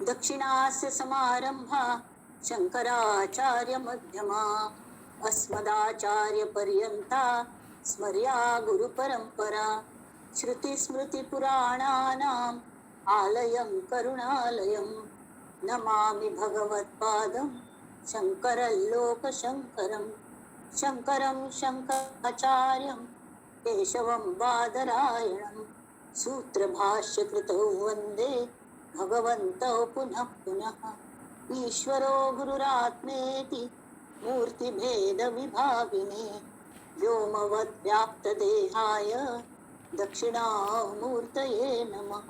दक्षिणास्य समारंभा शंकराचार्य मध्यमा अस्मदाचार्य पर्यंता स्मर्या गुरुपरंपरा। श्रुतिस्मृतिपुराणानाम् आलयं करुणालयं नमामि भगवत्पादं शंकरं लोकशंकरं शंकरं शंकराचार्यं केशवं बादरायणं सूत्रभाष्यकृतौ वंदे भगवन्तौ पुनः पुनः। ईश्वरो गुरुरात्मेति मूर्तिभेद विभागिने व्योमवद्व्याप्तदेहाय दक्षिणामूर्तये नमः।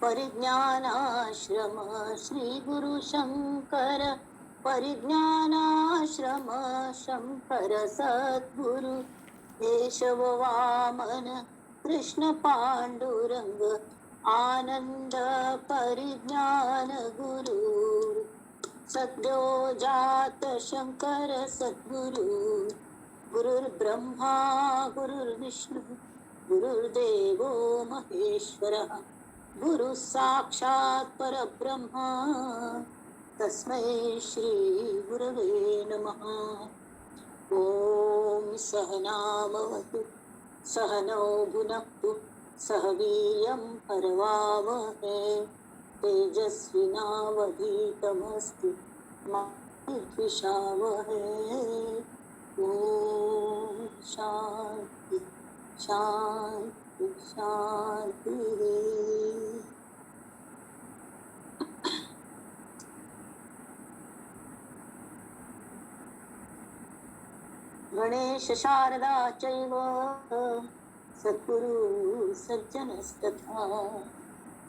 परिज्ञानाश्रम श्री गुरु शंकर परिज्ञानाश्रम शंकर सद्गुरु केशव वामन कृष्ण पांडुरंग आनंद परिज्ञान गुरु। सद्यो जात शंकर सद्गुरु गुरुर्ब्रह्मा गुरुर्विष्णु गुरुर्देवो महेश्वरः गुरु साक्षात् परब्रह्म तस्मै श्री गुरवे नमः। ॐ सहनावतु सहनौ भुनक्तु सह वीर्यं करवावहै तेजस्विनावधीतमस्तु मा विद्विषावहै। ॐ शांति शांति शांति। गणेश शारदा चैव सद्गुरु सज्जनस्तथा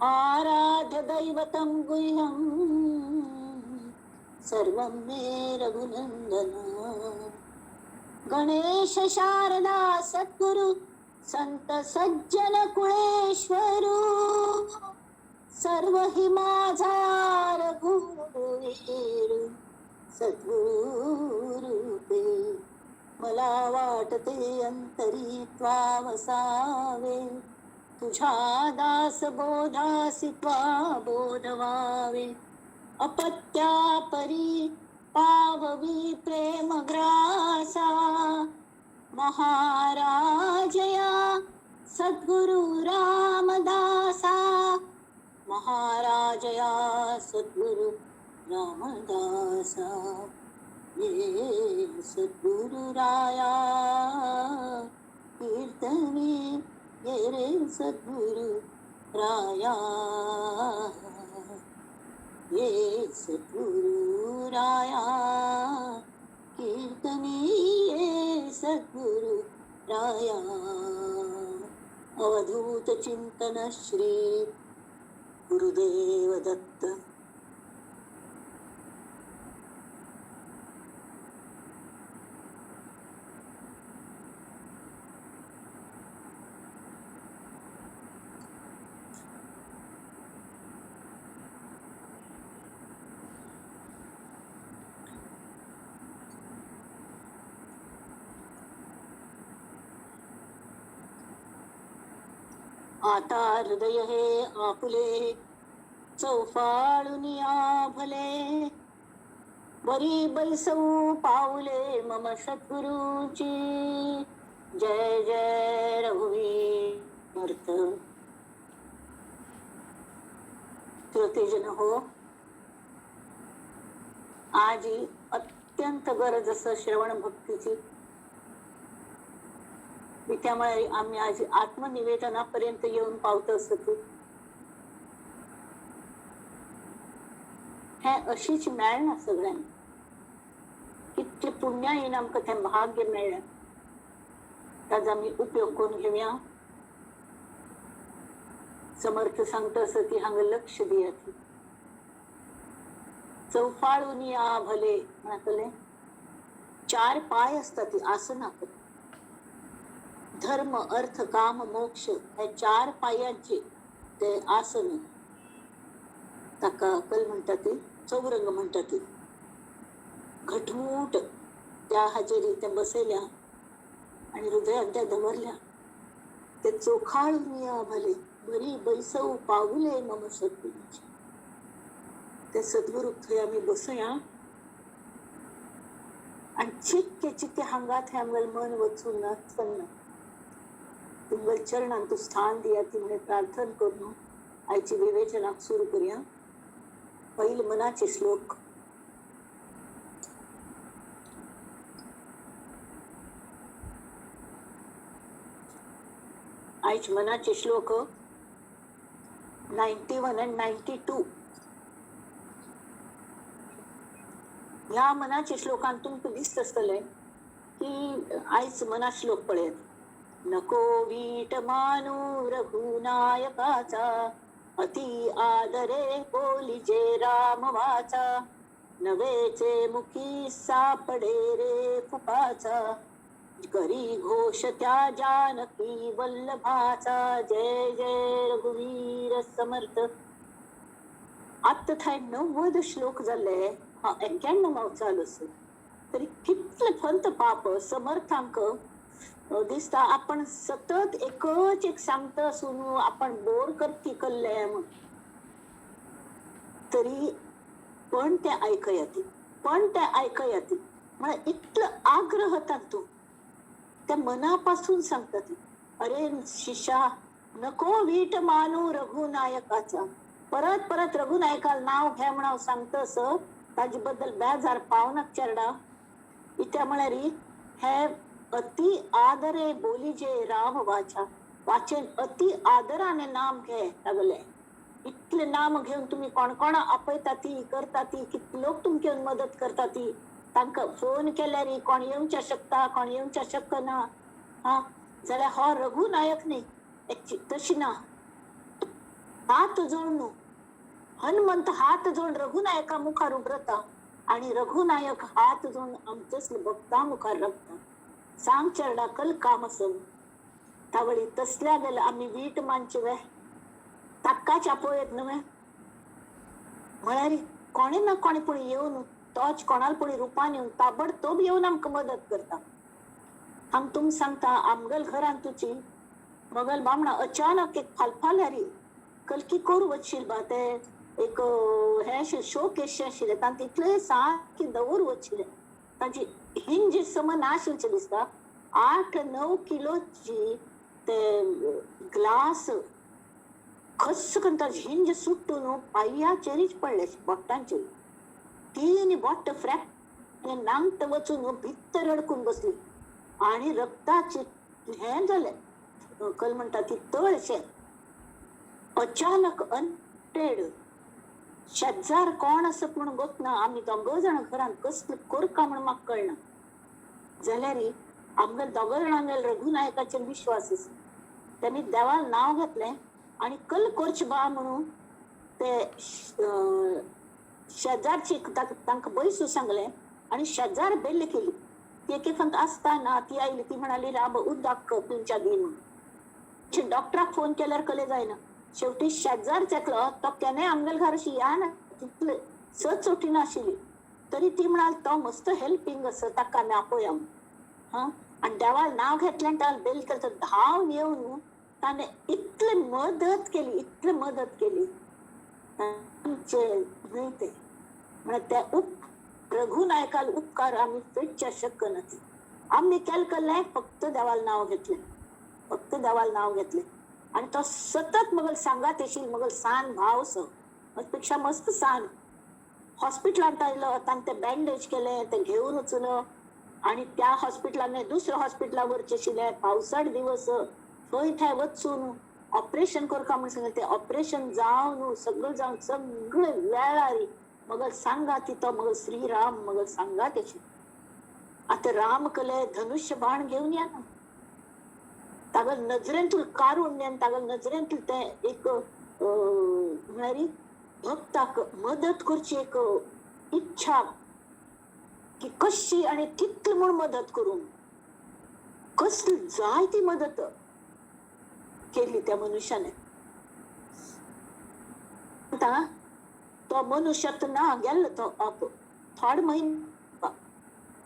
आराध्य दैवतं गुह्यं सर्वं मे रघुनंदन। गणेश शारदा सद्गुरु संत सज्जन कुळेश्वरू सर्व हि माझा रघुवीर सद्गुरुरूपे। मला वाटते अंतरी त्वा वसावे तुझ्या दास बोधासी त्वा बोधवावे। अपत्या परी पाववी प्रेमग्रासा महाराजया सद्गुरु रामदासा महाराजया सद्गुरु रामदासा। ये सद्गुरु राया कीर्तने ये रे सद्गुरु राया ये सद्गुरु राया कीर्तने ये सद्गुरु राया। अवधूत चिंतन श्री गुरुदेव दत्त। आता हृदय हे आपुले चौफाळून आभले वरी बैसवू पाऊले मम सद्गुरूची। जय जय रघुवीर समर्थ। श्रोतेजन हो, आज अत्यंत गरज असं श्रवण भक्तीची, त्यामुळे आम्ही आज आत्मनिवेदनापर्यंत येऊन पावतो असतो। हे अशीच मेळना सगळ्यांना, कितले पुण्या येईन आमकां तें भाग्य मेळ्ळें, ताजो आमी उपयोग करून घेवया। समर्थ सांगता आसा ती हांगा लक्ष दियात। चौफाळून या भले म्हणतले चार पाय असतात ती आसना। धर्म अर्थ काम मोक्ष हे चार पायांचे ते आसन, ताका अकल म्हणटा ती चौरंग म्हणटा ती। घटमूट त्या हाजेरी ते बसयल्या आणि हृदयात त्या दवरल्या। ते चोखाळून या भले बरी बैसवू पाऊले मम सद्गुरूची। ते सद्गुरूक थंय आमी बसया आनी चिक्के चिक्के हांगा थंय आमगेलें मन वचूं नासतना तुमगेल्या चरणान तूं स्थान दिया ती म्हणे प्रार्थना करून आयची विवेचनाक सुरू करूया. पयले मनाचे श्लोक. आयज मनाचे श्लोक 91 आनी 92. ह्या मनाच्या श्लोकान तुमकां दिसता आसतलें की आयज मना श्लोक पळयात. नको वीट मानू रघुनायकाचा, अति आदरे बोलिजे राम वाचा, नवेचे मुखी सापडे रे फुकाचा, करी घोष त्या जानकी वल्लभाचा, जय जय रघुवीर समर्थ. आत्तां थंय 90 श्लोक जाल्ले, हा 91 चालू आसा. तरी कितले फंत पाप समर्थांक दिसता आपण सतत एकच एक सांगता आसून आपण बोर करती कल्ले म्हण, तरी पण ते आयकयाती, पण ते आयकयाती म्हळ्यार इतलो आग्रह तांतूं त्या मनापासून सांगता ती. अरे शिशा, नको वीट मानू रघुनायकाचा. परत परत रघुनायकाला नाव घे म्हण हांव सांगता असं ताजे बद्दल बेजार पावनाक चेरडा. इत्या म्हळ्यार हे अति आदरे बोलिजे राम वाचा, वाचेन अति आदराने नाम घे लागले. इतले नाम घेवन तुमी कोण कोणा आपयता ती करता ती, कितले लोक तुमकां येवन मदत करता ती, तांकां फोन केल्यार कोण येवच्या शकता कोण येवच्या शकना. हा जाल्यार हो रघुनायक न्ही, तशी ना. हात जोड न्हू, हनुमंत हात जोड रघुनायका मुखार उबरता आणि रघुनायक हात जोडून आमचेच भक्ता मुखार रावता. सांग चेरडा कल काम आसत तावळी तसल्या गेल्या आमी वीट मानचे वे, ताकाच आपोवयत न्हय. म्हळ्यार कोणे ना कोणे पूण येवन तोच कोणाल पूण रुपान येवन ताबडतोब येवन आमकां मदत करता. हांव तुमकां सांगता, आमगेल घरान तुजी मगल बामणा अचानक एक फालफाल्यारी कलकी करू वचशील बा, ते एक हें आशिल्लें शो केश आशिल्लें, तांकां तितलें सारकें दवर वचशिल्लें, तांची हिंज सम नाशिल्लें दिसता. 8-9 किलोची ते ग्लास खस्स करून ताजी हिंज सुट्टून पांयाचेरीच पडले, बोटांचेर. 3 बोट फ्रॅक्ट नांगट वचून भितर अडकून बसली आणि रक्ताचे हें जालें, कल म्हणटा ती तळशें. अचानक अनटेड शेजार कोण आसत म्हणून गोत ना, आमी दोग जाणां घरान कसले करका म्हण म्हाका कळना. जाल्यार आमगेर दोग जाणांगेर रघुनायकाचेर विश्वास आसा. तेमी देवान नांव घेतलें आनी कल करचे बा म्हणून ते शेजारची तांकां बैसू सांगलें आनी शेजार बेल्ल केली. ती एके फक्त आसता ना, ती आयली, ती म्हणाली राब उदक तुमच्या दी म्हणून. डॉक्टराक फोन केल्यार कले जायना. शेवटी शेजार एकलो तो केन्नाय आमगेल्या घरा अशी या ना, तितले सच उठिनाशिल्ली, तरी ती म्हणाली तो मस्त हेल्पिंग आसा, ताका आमी आपोवया. हा आनी देवाक नांव घेतलें आनी ताका बेल केलें, तर धांवन येवन ताणें इतली मदत केली, इतली मदत केली आमचे न्हय ते. म्हळ्यार त्या रघुनायकाल उपकार आमी फेडच्या शकना. आमी केलें केलें फक्त देवाल नांव घेतलें, फक्त देवाल नांव घेतलें. आनी तो सतत मगल सांगात येशील, मगल सान भाव सो पेक्षा मस्त सान. हॉस्पिटलांत आयलो, तांकां ते बँडेज केलें, ते घेवन वचून आनी त्या हॉस्पिटलान दुसऱ्या हॉस्पिटला वरचें आशिल्लें. पावसाळ दिवस, थंय थंय वचून ऑपरेशन करका म्हण सांगलें, तें ऑपरेशन जावन सगळें जावन सगळें वेळार मगल सांगा तितो मगल श्रीराम मगल सांगा तेचे. आतां राम कले धनुष्य बाण घेवन या ना, तागल नजरेंतूल कारुण्य आनी तागल नजरेंतूल तें एक म्हळ्यार भक्ताक मदत करची एक इच्छा की कशी आनी कितली म्हूण मदत करूं, कसली जाय ती मदत केली त्या मनुष्याने. आतां तो मनुष्य ना गेल्लो तो आप थोडे म्हयने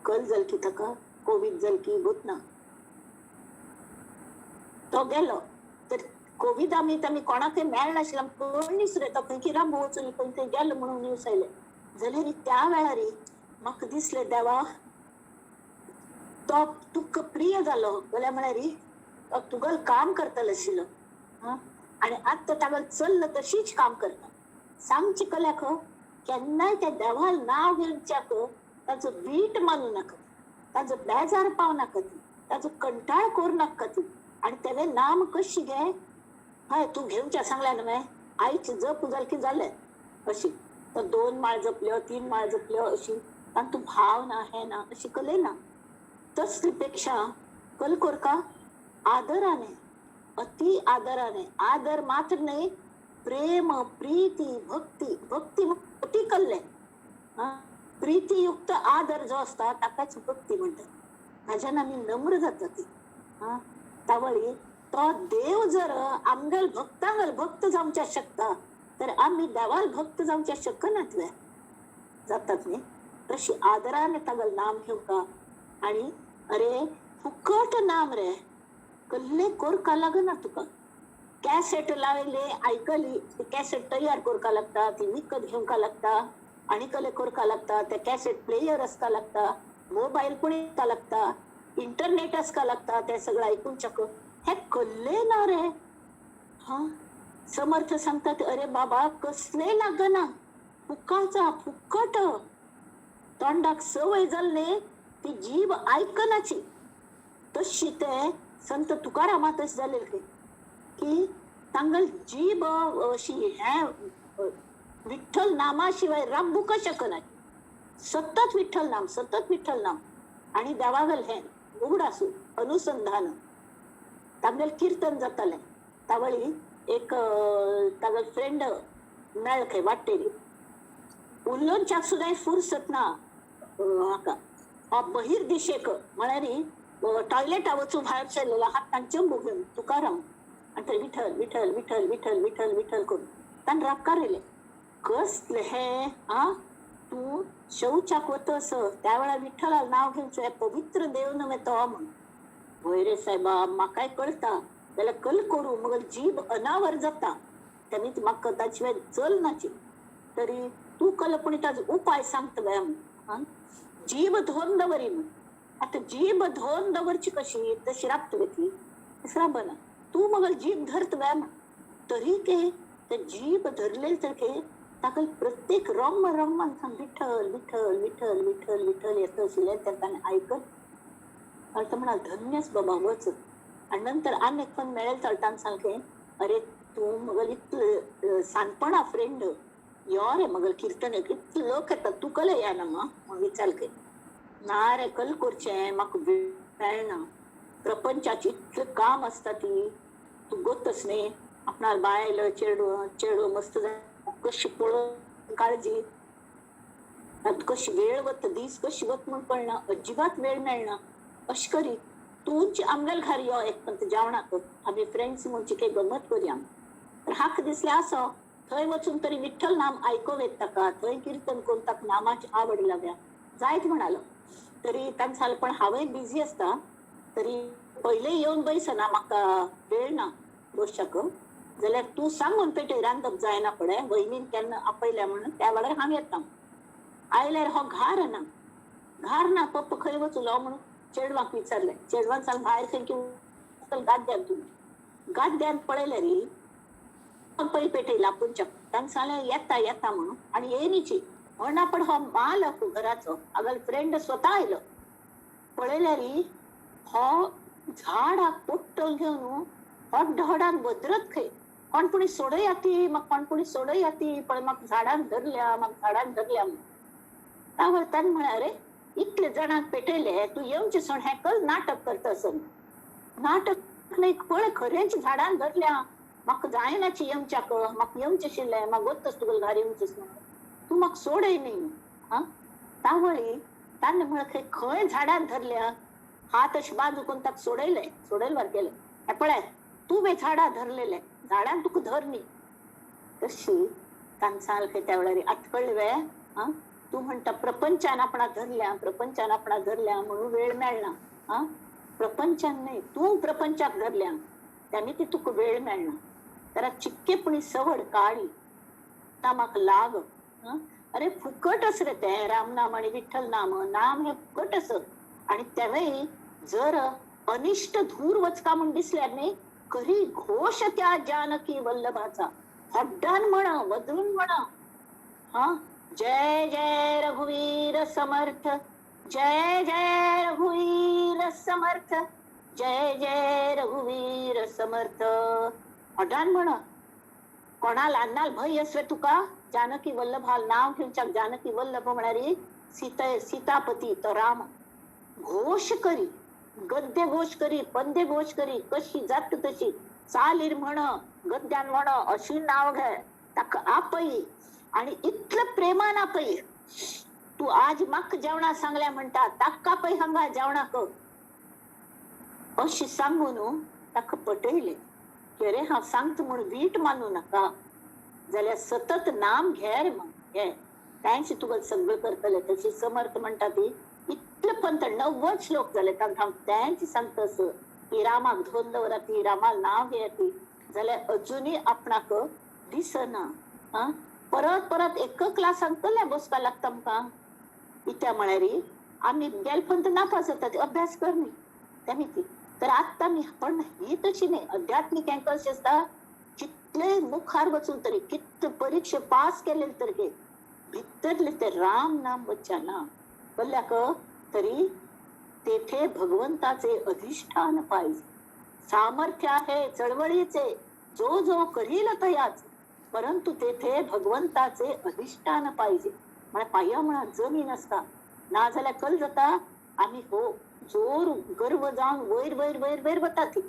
कल जाल की ताका कोवीड जाल की गोत ना, तो गेलो. तर कोविड आमी आमी कोणाकय मेळनाशिल्लें, कोणीच रे तो खंय किरांबू वचून खंय खंय गेलो म्हणून न्यूज आयले. जाल्यार त्या वेळार म्हाका दिसलें देवा तो तुका प्रिय जालो जाल्यार म्हळ्यार तो तुगल काम करतलो आशिल्लो. आनी आतां तागेलो चल्ल तशीच काम करता. सांगची कल्याक केन्नाय त्या देवाल नांव घेवच्याक ताचो वीट मानू नाका, ताचो बेजार पाव नाका, ताचो कंटाळ करूं नाका. आनी तेवें नाम कशी घे, हय तूं घेवच्या सांगल्या न्हय आयच जप जाल की जालें अशी. तो 2 माळ जपल्यो 3 माळ जपल्यो अशी, तातूंत भाव ना हें ना अशी कले ना. तसली पेक्षा कल कोरका आदराने, अति आदराने, आदर मात्र न्हय प्रेम प्रीती भक्ती, भक्ती अति कल्ले प्रीतीयुक्त आदर जो आसता ताकाच भक्ती म्हणटात. ताज्यान आमी नम्र जाता ती. तावळी तो देव जर आमगेल भक्तांगेल भक्त जावच्या शकता तर आमी देवाल भक्त जावच्या शकनात वे जातात न्ही. तशी आदरान तागेल नाम घेवका. आनी अरे फुकट नाम रे कल्ले कोरका लागना तुका. कॅसेट लायले आयकली ती कॅसेट तयार करका लागता, ती विकत घेवका लागता आनी कले करका लागता, ते कॅसेट प्लेयर आसका लागता, मोबायल पण येवका लागता, इंटरनेट आसका लागता, ते सगळं आयकून चक हे कल्ले ना रे. हा समर्थ सांगतात अरे बाबा कसले लागना, फुकाचा फुकट. तोंडाक सवय जाल्ले ती जीभ आयकनाची. तशी ते संत तुकारामा तशें जालें की तांगल जीभ अशी हें विठ्ठल नामा शिवाय राबूंक शकना. सतत विठ्ठल नाम, सतत विठ्ठल नाम. आनी देवागल हें उगडासू अनुसंधान तांगेल कीर्तन जातालें. तावळी एक तागेल फ्रेंड मेळ खंय वाटेर उलोवच्याक सुद्दां फुरसत ना हाका. बहिर्दिशेक म्हळ्यार टॉयलेटा वचूं भायर सरलेलो हातान चेंबू घेवन तुकाराम आनी थंय विठ्ठल विठ्ठल विठ्ठल विठ्ठल विठ्ठल विठ्ठल करून ताणें रापकार येयलें. कसलें हें आं, तूं शौचाक वतस त्या वेळार विठ्ठलाक नांव घेवचें, हें पवित्र देव न्हय तो म्हूण. वय रे सायबा म्हाकाय कळटा जाल्यार कल करूं मगर जीभ अनावर जाता तेमी म्हाका ताचे शिवाय चल नाची. तरी तूं कल पूण ताजो उपाय सांगता बाय आं, जीभ धरून दवरी म्हूण. आतां जीभ धरून दवरची कशी, तशी राबता ती तशी राबना. तूं मगर जीभ धरता बाय म्हूण. तरी ते जीभ धरले तर ताका प्रत्येक रम रमान सांग विठ्ठल विठ्ठल विठ्ठल विठ्ठल विठ्ठल येता आशिल्लें तर ताणें आयकत. आनी तो म्हणाल धन्यच बाबा वच. आनी नंतर आनी एक पण मेळेल चलताना सांगलें अरे तूं मगल इतलें सानपणा फ्रेंड यो रे मगल किर्तन इतले लोक येता तूं कल या ना मग विचार कर. ना रे कल करचें म्हाका वेळ मेळना, प्रपंचाचें इतलें काम आसता ती तूं गोतस न्ही. आपणाक बायल चेडू चेडू मस्त कशी पळोवन काळजी, कशी वेळ वता दीस कशी वता म्हूण कळना, अजिबात वेळ मेळना. अशें करी तूंच आमगेल घार यो एक पण जेवणाक, आमी फ्रेंड्स म्हणचे काही गमत करया. तर हाका दिसलें आसो थंय वचून तरी विठ्ठल नाम आयकूंक येता ताका, थंय किर्तन करून ताका नामाची आवड लागल्या जायत म्हणालो. तरी ताणें सांगलें पण हांवय बिजी आसता तरी पयलें येवन बैसना म्हाका वेळ ना बसच्याक, जाल्यार तूं सांगून पेटय रांदप जायना फुडें वयनीन केन्ना आपयल्या म्हणून त्या वेळार हांव येता. आयल्यार हो घार ना, घार ना पप्पा खंय वचूलो म्हणून चेडवाक विचारलें. चेडवान सांग भायर खंय की गाद्यान, तूं गाद्यान पळयलें रे पयलीं पेटयला आपूणच्या. ताणें सांगलें येता येता म्हणून आनी येयनीची म्हणा. पण हो मालक घराचो आगल फ्रेंड स्वता आयलो. पळयल्यार हो झाडाक पोट्टो घेवन हड्ड हडान वदरत खंय, कोण पुणी सोडया ती म्हाका, कोण पुणी सोडया ती, पळय म्हाका झाडान धरल्या म्हाका झाडान धरल्या म्हूण. तावळ ताणें म्हळें अरे इतले जाणांक पेटयले तूं येवचें सोड हें कल नाटक करता सर. नाटक न्हय पळय खरेंच झाडान धरल्या म्हाका जायनाची येवच्याक, म्हाका येवचें आशिल्लें म्हाका गोत्तच तुगेलें घार येवचें म्हणून तूं म्हाका सोडय न्ही. आं तावळी ताणें म्हळें खंय खंय झाडान धरल्या, हात अशें बाजू करून ताका सोडयलें, सोडयलें वर केलें हें पळय तूं झाडां धरलेलें झाडान तुका धर न्ही. तशी ताणें सांगलें खंय त्या वेळार आतां कळ्ळें वे आं, तूं म्हणटा प्रपंचान आपणा धरल्या प्रपंचान आपणा धरल्या म्हणून वेळ मेळना. आं प्रपंचान न्हय तूं प्रपंचाक धरल्या. तेमी ती तुका वेळ मेळना. तर चिक्केपणी सवड काळी नामाक लाग. अरे फुकट अस रे ते रामनाम आणि विठ्ठल नाम, नाम हे फुकट अस. आणि तेव्हाही जर अनिष्ट धूर वचका म्हण दिसल्यार न्ही करी घोष त्या जानकी वल्लभाचा, हड्डान म्हण वदरून म्हणा, हा जय जय रघुवीर समर्थ, जय जय रघुवीर समर्थ, जय जय रघुवीर समर्थ, हड्डान म्हण. कोणा ल्हान भंय असवे तुका जानकी वल्लभा नाव घेवच्याक. जानकी वल्लभ म्हळ्यार सीता, सीतापती तो राम. घोष करी, गद्य घोष करी, पद्य घोष करी, कशी जात तशी चालीर म्हण, गद्यान म्हण, अशी नाव घे, ताका आपय आणि इतलं प्रेमान आपय. तू आज म्हाका जेवणा सांगल्या म्हणटा ताका पय हांगा जेवणाक अशी सांगून ताका पटयले की अरे हांव सांगता म्हूण वीट मानू नाका, जाल्यार सतत नाम घे रे मग घे, तेंच तुका सगळं करतले. तशी समर्थ म्हणटा ती इतले पंत 90 श्लोक जाले तांकां हांव तेंच सांगता असं की रामाक धरून दवरा ती, रामाक नांव घेया ती, जाल्यार अजुनूय आपणाक दिसना. हा परत परत एक क्लासांक कसल्या बसपाक लागता आमकां. इत्या म्हळ्यार आमी गेले पंत नापास जाता ती, अभ्यास कर न्ही तेमी ती. तर आत्तां आमी पण ही तशी न्ही. अध्यात्मीक हें कशें आसता, कितले मुखार वचून तरी कितले परिक्षा पास केले तरी भितरले ते राम नाम वच्चा ना कल्ल्याक तरी तेथे भगवंताचे अधिष्ठान पाहिजे. सामर्थ्य आहे चळवळीचे, जो जो करील तयाच, परंतु तेथे भगवंताचे अधिष्ठान पाहिजे. म्हळ्यार पाया म्हणा जमीन आसता, ना जाल्यार कल जाता आमी हो जोर गर्व जावन वयर वयर वयर वयर वता ती,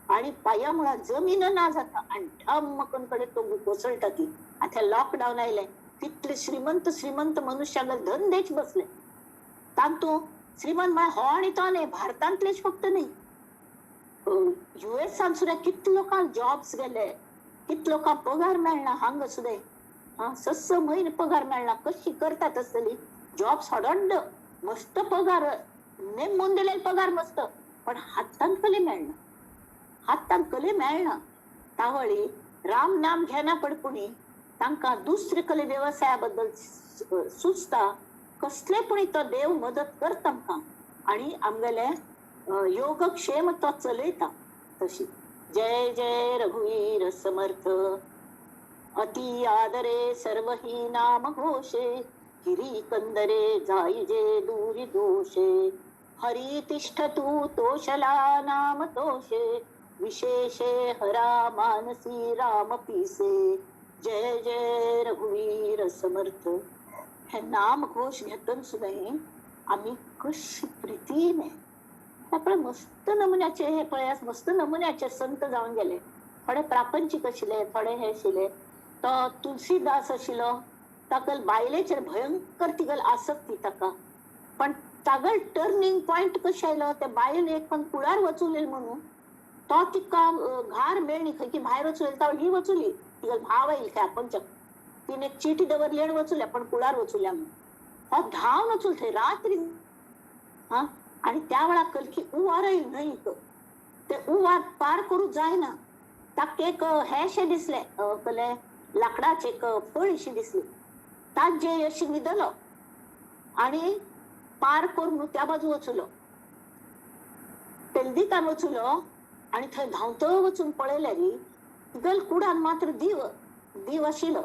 आणि पाया मुळां जमीन ना जाता आणि ढम्म कडेन तो कोसळटा ती. आतां लॉकडावन आयलें, तितले श्रीमंत श्रीमंत मनुष्यांक धंदेच बसले. तांतू श्रीमंत म्हळ्यार हो आनी तो न्ही, भारतांतलेच फक्त न्ही, युएसान सुद्दां कितले लोकांक जॉब्स गेले, कितले लोकांक पगार मेळना. हांगा सुद्दां हा 6 म्हयने पगार मेळना, कशी करतात आसतली. जॉब्स हडंड मस्त पगार, नेमून दिलेले पगार मस्त, पण हातान कले मेळना, हातान कले मेळना. तावळी राम नाम घेना पडपुणी तांकां दुसरे कले वेवसाया बद्दल सुचता, कसले पुणी तो देव मदत करता आमकां आणि आमगेले योगक्षेम तो चलयता. तशी जय जय रघुवीर समर्थ. अति आदरे सर्वही नाम घोषे, गिरी कंदरे जाईजे दूरी दोषे, हरी तिष्ठ तू तोषला नाम तोषे, विशेषे हरा मानसी राम पिसे, जय जय रघुवीर समर्थ. हे नाम घोष घेतन सुद्दां आमी कशी प्रितीने पळय मस्त नमुन्याचे हे पळय, मस्त नमुन्याचे संत जावन गेले. थोडे प्रापंचीक आशिल्ले, थोडे हे आशिल्ले. तो तुलसीदास आशिल्लो, ताका बायलेचेर भयंकर तिगल आसक्ती ताका, पण तागल टर्निंग पॉयंट कशें आयलो, ते बायल एक पण कुळार वचून म्हणून तो तिका घार मेळ्ळी खंय की भायर वचून तावळ ही वचुली, तिगल भाव आयल खंय आपणच्या, तिने एक चिटी दवरली आनी वचुल्या, पण कुळार वचुल्या म्हणून हो धांवन वचूल थंय रात्री. हा आणि त्या वेळा कलकी उवार येईल न्हय, ते उवार पार करू जायना. ताका एक हें दिसलें, कले लाकडाचें एक पळशी दिसली, ताजे अशी न्हिदलो आणि पार करून त्या बाजू वचुलो, तेलदिकान वचुलो आणि थंय धांवतो वचून पळयल्यार तिगल कुडान मात्र दीव दीव आशिल्लो,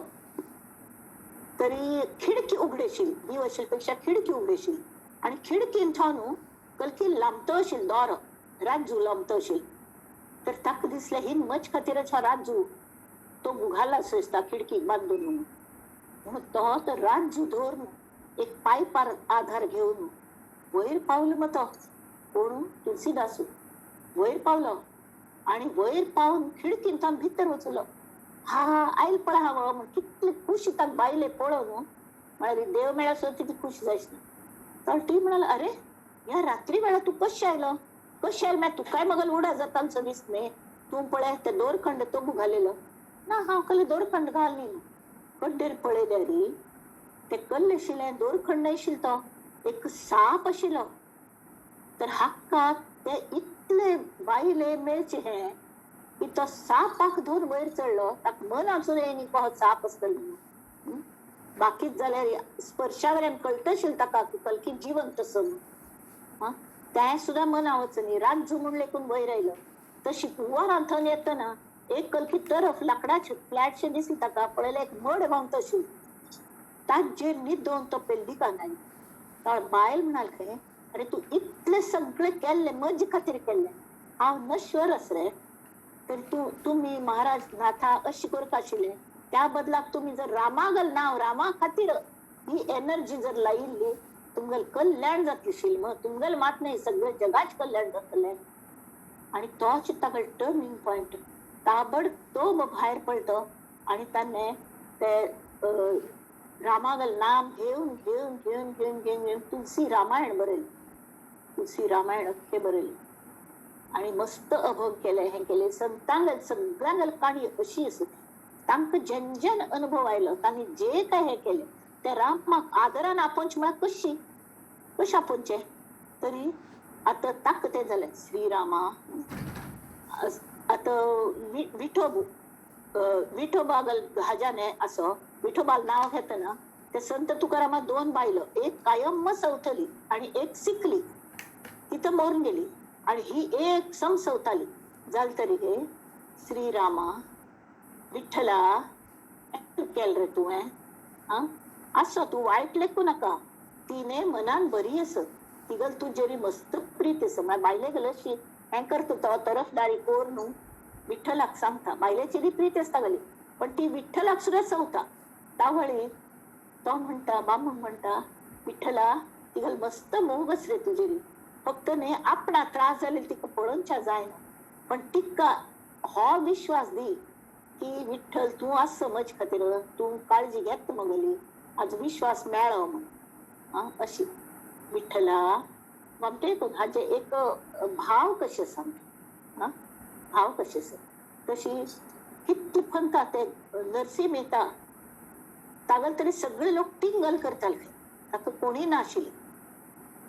तरी खिडकी उघडी आशिल्ली, दीव आशिल्ले पेक्षा खिडकी उघडी आशिल्ली आणि खिडकीन थावन कलकी लांबतो आशिल्लो दोरो, राजू लांबतो आशिल्लो. तर ताका दिसलें ही मज खातीरच हो राजू तो घाला असो दिसता खिडकी बांदून म्हणून. म्हणून तो तर राजू धरून एक पायपार आधार घेवन वयर पावलो. मग तो कोण तुलसीदासू वयर पावलो आणि वयर पावन खिडकीन थावन भितर वचलो. हा आयल पळय हांव म्हण कितली खुशी ताका बायले पळोवन, म्हळ्यार देव मेळ्ळ्यार सुद्दां तितली खुशी जायच ना. तर ती म्हणाल अरे ह्या रात्री वेळा तूं कशें आयलो, कशें आयलो मागीर तुकाय मगल उडा जाता सो दिसत न्ही, तूं पळय ते दोरखंड तोबू घालेलो ना, हांव कल्ले दोरखंड घाल न्ही. कड्डेर पळयल्यार ते कल्ले आशिल्लें दोरखंड आशिल्लो, तो एक साप आशिल्लो. तर हाका ते इतले बायले मेळचे हे की तो सापाक धरून वयर चडलो, ताका मन आसून येयनी हो साप आसतलो म्हणून. बाकीच जाल्यार स्पर्शावयल्यान कळटशील ताका की कलकी जिवंत आसा म्हणून. तें सुद्दां मना वचनी, राजू म्हूण लेखून वयर आयलो. तशी कुवारान थंय येतना एक कलकी तरफ लाकडाचे फ्लॅटशें दिसली ताका, पळयलें एक मड व्हांवता अशी, ताजेर न्हिदोवन तो पेल्लिकान आयलो. बायल म्हणाल खंय, अरे तूं इतलें सगळें केल्लें म्हजे खातीर केल्लें, हांव नश्वर आस रे, तर तूं तुमी महाराज नाथा अशें करता आशिल्लें, त्या बदलाक तुमी जर रामागल नांव रामा खातीर ही एनर्जी जर लायिल्ली तुमगेलें कल्याण जातलें आशिल्लें, मग तुमगेलें मात न्हय सगळें जगाचें कल्याण जातलें. आनी तोच ताका टर्निंग पॉयंट, ताबडतोब भायर पडलो आनी ताणें ते रामागल नाम घेवन घेवन घेवन घेवन घेवन घेवन तुलसी रामायण बरयलें, तुलसी रामायण अख्खें बरयलें आनी मस्त अभंग केले, हें केलें. संतांगेल सगळ्यांगेल काणी अशी आसा, तांकां जेन जेन अनुभव आयलो, तांणी जे काय हें केलें ते रामाक आदरान आपोवचें म्हळ्यार कशी कशें आपोवचें, तरी आतां ताका तें जालें श्रीरामा. आतां विठोब विठोबागल हाज्याने असो विठोबाल नांव घेतना ते संत तुकारामा दोन बायलो, एक कायम सवथली आणि एक सिकली, तिथं मरून गेली आणि ही एक समसवताली. जाल तरी हे श्रीरामा विठ्ठला केल रे तुवें, आं आसो तूं वायट लेखू नाका, तिने मनान बरी आसत, तिगल तुजेरी मस्त प्रीत आसा. म्हळ्यार बायले गेले अशी हें करता तो तरफदारी कोर न्हू, विठ्ठलाक सांगता, बायलेची प्रीत आसता गेली पण ती विठ्ठलाक सुद्दां सवता. तावळी तो म्हणटा, बामण म्हणटा, विठ्ठला तिगल मस्त मोग आस रे तुजेरी, फक्त न्ही आपणा त्रास जाले तिका पळोवच्या जायना, पण तिका हो विश्वास दी की विठ्ठल तूं आस म्हजे खातीर, तूं काळजी घेत मगली, आज विश्वास मेळो म्हण. आं अशी विठ्ठला बामटे हाजे एक भाव कशे आसा, आं भाव कशे आसा. तशी कितली पंथा ते नरसिंह मेहता तागल तरी सगळे लोक टिंगल करताले, ताका कोणी नाशिल्ले.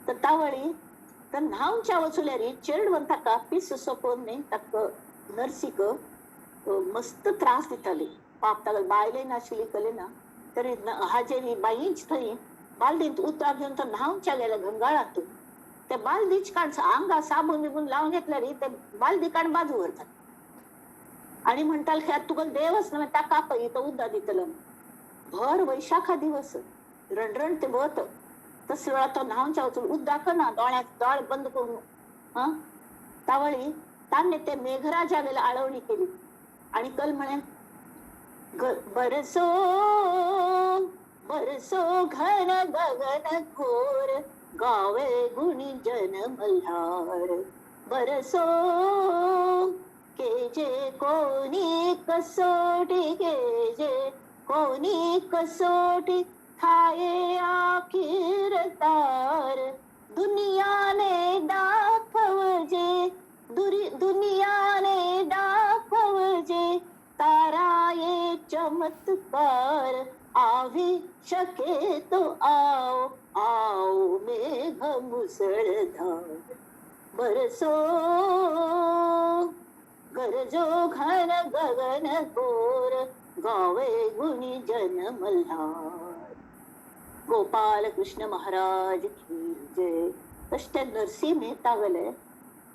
तर तावळी तर न्हावच्या वचुल्यारी चेडवन ताका पीस सोपोवन न्ही ताका नर्सीक मस्त त्रास दिताली. पाप ताका बायले नाशिल्ली कले ना तरी हाजेरी बाईच थंय बालदींत उदक घेवन तो न्हावच्या गेले गंगाळांत, ते बालदीच काड आंगा साबून बिबून लावन घेतल्यार ते बालदी काड बाजू व्हरतात आणि म्हणटाले की तुका देवच ना ताका आपय तो उदक दितलो. भर वैशाखा दिवस रणरण ते वत, तसल्या वेळार तो न्हावच्या वचून उदक ना दोळ्याक दोळे बंद करून. हां तावळी ताणें ते मेघराजा गेले आळवणी केली आणि कल म्हळें, बरसो बरसो घन गगन घोर गावे गुणी जन मल्हार, बरसो केजे कोणी कसोटी केजे कोणी कसोटी थाये आखीर तार, दुनियाने दाखवजे दुनियाने दाखवजे ताराये चमत्कार, आवी शके तो आओ आओ मेघ मुसळधार, बरसो गरजो घन गगन घोर गावे गुणी जन मल्हार. गोपाल कृष्ण महाराज की जय. तशें ते नरसिंह मेहता गेले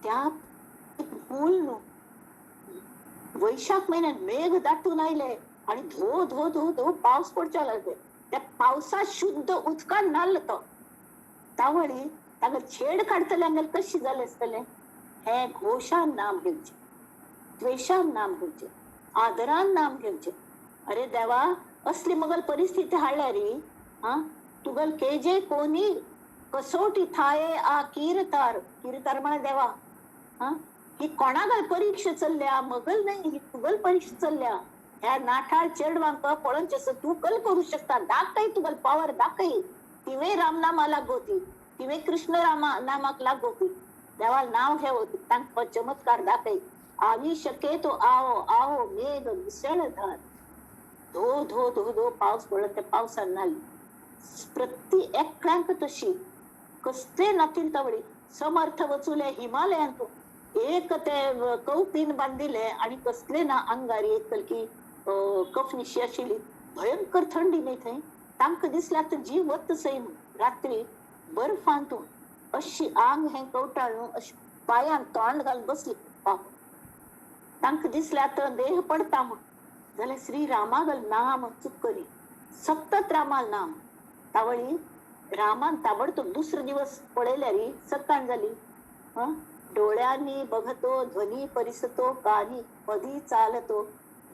त्या मूल न्हू, वैशाख म्हयन्यात मेघ दाटून आयले आणि धो धो धो धो पावस पडच्या लागले, त्या पावसात शुद्ध उदकान न्हालो तो. तावळी ताका छेड काडटले आमगेले कशी जालें आसतलें, हें घोशान नाम घेवचें, द्वेशान नाम घेवचें, आदरान नाम घेवचें. अरे देवा असली मगल परिस्थिती हाडल्या री, आं तुगल केजे कोणी कसोटी थाये आ किरतार, किरतार म्हळ्यार देवा, आं ही कोणागल परीक्षा चल्ल्या मगल न्हय, ही तुगल परीक्षा चल्ल्या. ह्या नाठाळ चेडवांक पळोवचें तूं कल करूं शकता, दाखय तुगल पावर दाखय. तिवें रामनामा लागोती, तिवें कृष्ण रामा नामाक लागोती, देवा नाव घेवती, तांकां चमत्कार दाखय. आवी शके तो आओ आओ मेघ मुसळधार. धो धो धो धो पावस पडलो, त्या पावसान न्हाली. प्रति एकल्यांक तशी कसले नातील तवळी समर्थ वचुले हिमालयांत, एक ते कौपीन बांदिले आनी कसले ना अंगार एक कलकी कफनिशी आशिल्ली, भयंकर थंडी न्ही थंय. तांकां दिसल्यार तर जीव वत सय रात्री बर्फांत अशी आंग हें कवटाळून अशी पांयान तोंड घालून बसली. तांकां दिसल्यार तर देह पडता म्हूण. जाल्यार श्री रामागल नाम चुकरी, सतत रामाल नाम. तावळी रामान ताबडतोब दुसरो दिवस पळयल्यार सकाळ जाली. डोळ्यांनी बघतो ध्वनी परिसतो कानी मधी चालतो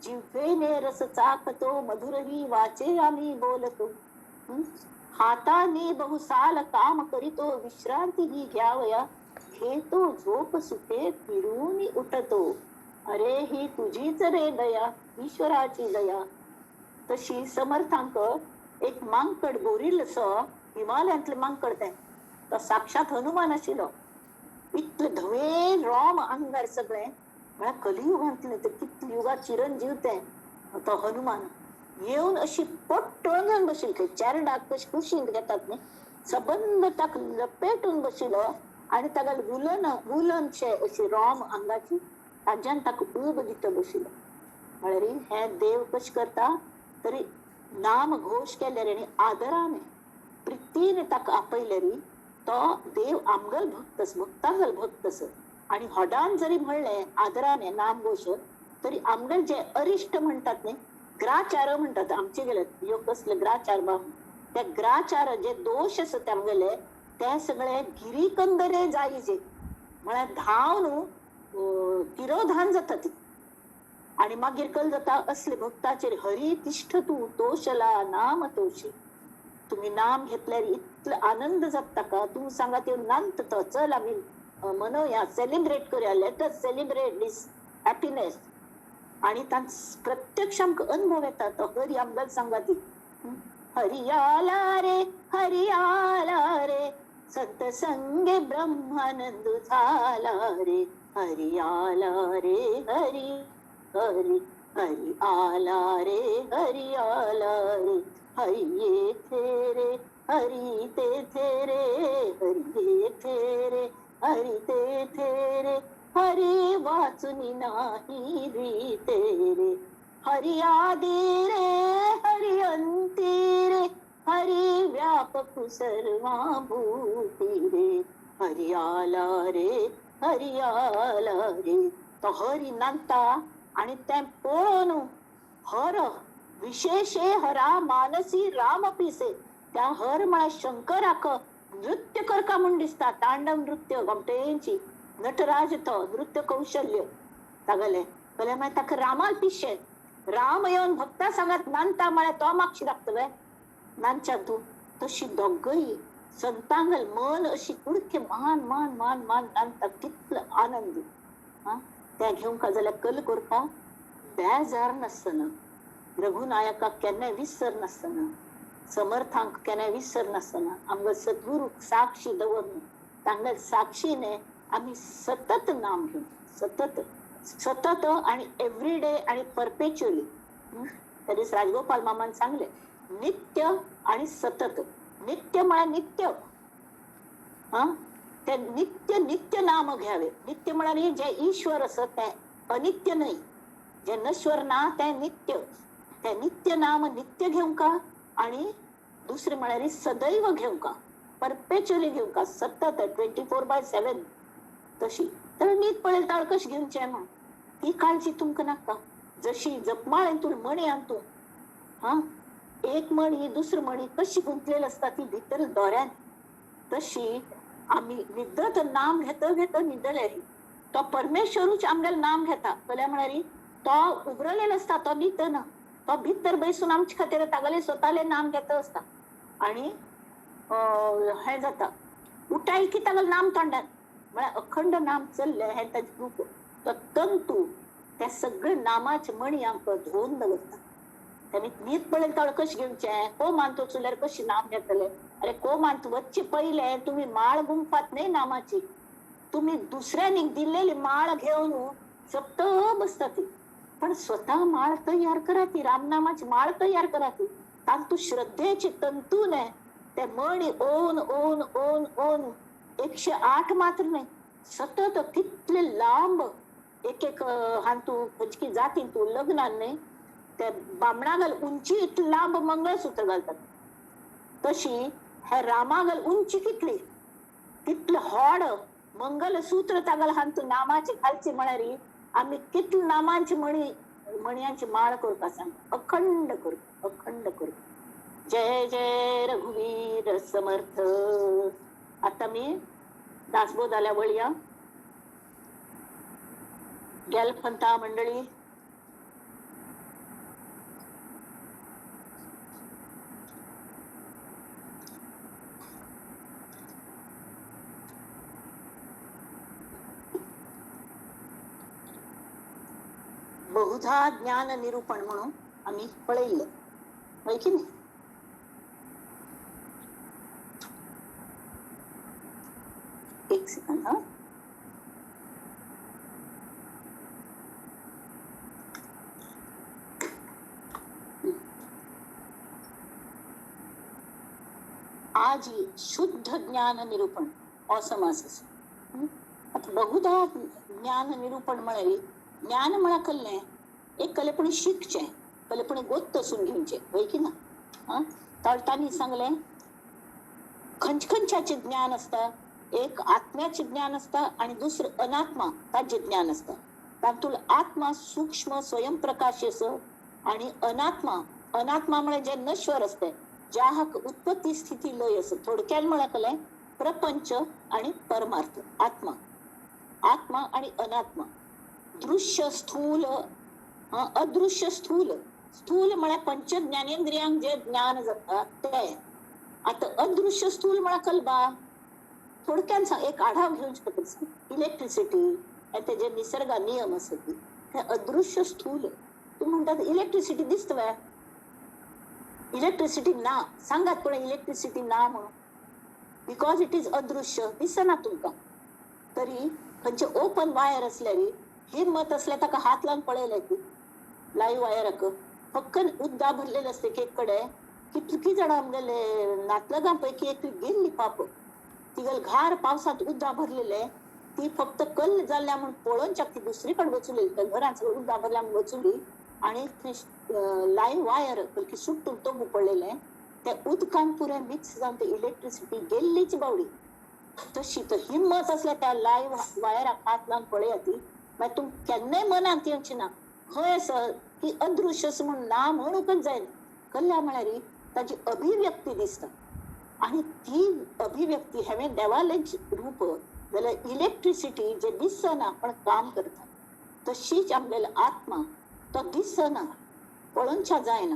जिव्हेने रस चाखतो मधुरही वाचे आम्ही बोलतो हाताने बहुसाल काम करीतो विश्रांती ही घ्यावया घेतो झोप सुखे फिरून उठतो. अरे ही तुझीच रे दया, ईश्वराची दया. तशी समर्थांक एक मांकड गोरिल्स हिमालयांतले मांकड तें, तो साक्षात हनुमान आशिल्लो. इतले धवे रोम अंगार सगळें, म्हळ्यार कलियुगांतलें ते कितले युगा चिरंजीव तें तो हनुमान येवन अशी पट्टोळून घेवन बशिल्लो. चेरडाक कशी कुशींत घेतात न्ही, सबंद ताका लपेटून बशिल्लो आनी ताका वुलन वुलनशे अशी रोम अंगाची ताज्यान ताका ऊब दिता बशिल्लो. म्हळ्यार हें देव कशें करता तरी नाम घोश केल्यार आनी आदरान प्रितीन ताका आपयल्यार तो देव आमगल भक्तस, भक्तांगल भक्तस. आनी होडान जरी म्हणलें आदरान नाम घोश तरी आमगल जे अरिश्ट म्हणटात न्ही, ग्राचार म्हणटात आमचे गेले ह्यो कसले ग्राचार बाब, त्या ग्राचार जे दोश आसा ते आमगेले ते सगळे गिरीकंदरे जायजे, म्हळ्यार धांव न्हू तिरोधान जाता ती. आनी मागीर कल जाता असले भक्ताचेर हरी तिष्ठ तूं तोशला नाम तोशी. तुम्ही नाम घेतल्यार इतलो आनंद जाता का तूं सांगा त्यो नांत तो चल आमी मनोया, सेलिब्रेट करूया, let us celebrate this happiness. आनी तांचो प्रत्यक्ष आमकां अनुभव येता तो हरी आमकां सांगा ती हरियाला रे हरियाला रे सतसंगे ब्रह्मानंद झाला रे हरियाला रे हरी हरी हरी आला रे हरी आला रे हरी येथे रे हरी तेथे रे हरी येथे रे हरी तेथे रे हरी वाचुनी नाही रीते रे हरी आदी रे हरी अंती रे हरी व्यापक सर्वा भूती रे हरी आला रे हरी आला रे. तो हरी नांदता आनी तें पळोवन हर विशेषे हरा मानसी राम पिसे. त्या हर म्हळ्यार शंकराक नृत्य करका म्हूण दिसता, तांडव नृत्य गोमटेंची नटराज तो नृत्य कौशल्य तागेलें. जाल्यार मागीर ताका रामाल पिशें, राम येवन भक्ता सांगात नांदता म्हळ्यार तो मागशी लागतले नांदच्या तूं. तशी दोगय संतांगल मन अशी कुडके मान मान मान मान नांदता, कितलो आनंद. हा तें घेवंक जाल्यार कल करपा बेजार नासतना, रघुनायकाक केन्नाय विसर नासतना, समर्थांक केन्नाय विसर नासतना, आमकां सद्गुरूक साक्षी दवरून तांगेल्या साक्षीने आमी सतत नाम घेवन सतत सतत आनी एवरीडे आनी परपेच्युअली. त्या दीस राजगोपाल मामान सांगलें नित्य आनी सतत. नित्य म्हळ्यार नित्य, हा ते नित्य नित्य नाम घ्यावे. नित्य म्हळ्यार जे ईश्वर आसा तें अनित्य न्हय, जे नश्वर ना तें नित्य. तें नित्य नाम नित्य घेवंका आनी दुसरें म्हळ्यार सदैव घेवंका, परपेच्युअली घेवंका, सतत 24/7 तशी. तर न्हीद पळयली ताळ कशें घेवचें म्हूण ती काळजी तुमकां नाका. जशी जपमाळेन तूं मणी आन तूं, हा एक मणी दुसरी मणी कशी गुंतलेली आसता ती भितर दोऱ्यान, तशी आमी न्हिदत नाम घेत घेत न्हिदले तो परमेश्वरूच आमगेलें नाम घेता. जाल्यार म्हळ्यार तो उगरलेलो आसता, तो न्हिदना, तो भितर बसून आमचे खातीर तागेलें स्वतालें नाम घेत आसता. आनी हें जाता उठाय की तागेलें नाम तोंडान, म्हळ्यार अखंड नाम चल्लें हें ताजें रूप. तो तंतू त्या सगळे नामाचे मणी आमकां धुवन दवरता. तेमी न्हीद पळयली ताळ कशें घेवचें, को मानतो चुल्यार कशें नाम घेतलें. अरे को मानतो वच्चे पयलें तुमी माळ गुंफात न्हय नामाची, तुमी दुसऱ्यांनी दिल्लेली माळ घेवन जपत बसता ती, पण स्वता माळ तयार करा ती, रामनामाची माळ तयार करा ती. तातूंत श्रद्धेचे तंतू न्हय ते मणी ओन ओन ओन ओन 108 मात्र न्हय, सतत कितले लांब एक एक हांतू खंयची जातीन तूं लग्नान न्ही ते बामणा घाल उंची इतली लांब मंगळसूत्र घालतात, तशी हे रामा घाल उंची कितली तितले होड मंगलसूत्र तागल हांतू नामाची घालची म्हळ्यार आमी कितले नामांची मणी मणयांची माळ करपा सांग, अखंड करपा, अखंड करपा. जय जय रघुवीर समर्थ. आता मी दासबोधाला वळया. गेलफंता मंडळी, बहुधा ज्ञान निरूपण म्हणून आम्ही पळयल्लें, हय की नाही? एक सेकंड हा. आज शुद्ध ज्ञान निरूपण हो समास आसा. आतां बहुधा ज्ञान निरूपण म्हळ्यार ज्ञान म्हळ्यार कसलें? एक कलेपणी शिकचें, कलेपणी गोत्त असून घेवचें, हय की ना? आं, तांणी सांगलें खंयचे खंयच्याचें ज्ञान आसता, एक आत्म्याचें ज्ञान आसता आनी दुसरें अनात्मा ताचें ज्ञान आसता. तातूंत आत्मा सूक्ष्म स्वयंप्रकाश आसा आनी अनात्मा, अनात्मा म्हळ्यार जें नश्वर आसता, ज्या हाका उत्पत्ती स्थिती लय आसा. थोडक्यान म्हळ्यार कसलें? प्रपंच आनी परमार्थ, आत्मा, आत्मा आनी अनात्मा, दृश्य स्थूल अदृश्य स्थूल. स्थूल म्हळ्यार पंच ज्ञानेंद्रियांक जे ज्ञान जाता तें. आतां अदृश्य स्थूल म्हळ्यार कलबा, थोडक्यान सांग, एक आढाव घेवचे खातीर सांग, इलेक्ट्रिसिटी हे तेजे निसर्गा नियम आसा ती, हे अदृश्य स्थूल. तूं म्हणटात इलेक्ट्रिसिटी दिसता वे? इलेक्ट्रिसिटी ना, सांगात पण इलेक्ट्रिसिटी ना म्हणून, because it is अदृश्य, दिसना तुमकां. तरी खंयचे ओपन वायर आसल्यार हिम्मत आसल्यार ताका हात लावन पळयलें की लायव्ह वायराक फक्त उद्दा भरलेले आसता एक कडेन. कितकी जाणां आमगेले नातलगां पैकी एक गेल्ली पाप, तिगेले घार पावसांत उद्दा भरलेले, ती फक्त कल्ल जाल्ल्या म्हूण पळोवच्याक ती दुसरी कडेन वचुली, घरांत सगळें उद्दा भरल्या म्हूण वचुली आनी लायव्ह वायर बलकी सुट्टून तोबू पडलेलें, ते उदकान पुरें मिक्स जावन ते इलेक्ट्रिसिटी गेल्लीच बावडी. तशी तर हिम्मत आसल्यार त्या लायव्ह वायराक हात लावन पळयात ती, मागीर तुमकां केन्नाय मनांत येवचें ना खंय आसा की अदृश्य आसा म्हूण ना म्हणूंकच जायना. कल्ल्या म्हळ्यार ताजी अभिव्यक्ती दिसता आनी ती अभिव्यक्ती हांवें देवालें रूप जाल्यार इलेक्ट्रिसिटी जे दिसना पण काम करता, तशीच आमगेलो आत्मा तो दिसना, पळोवच्या जायना,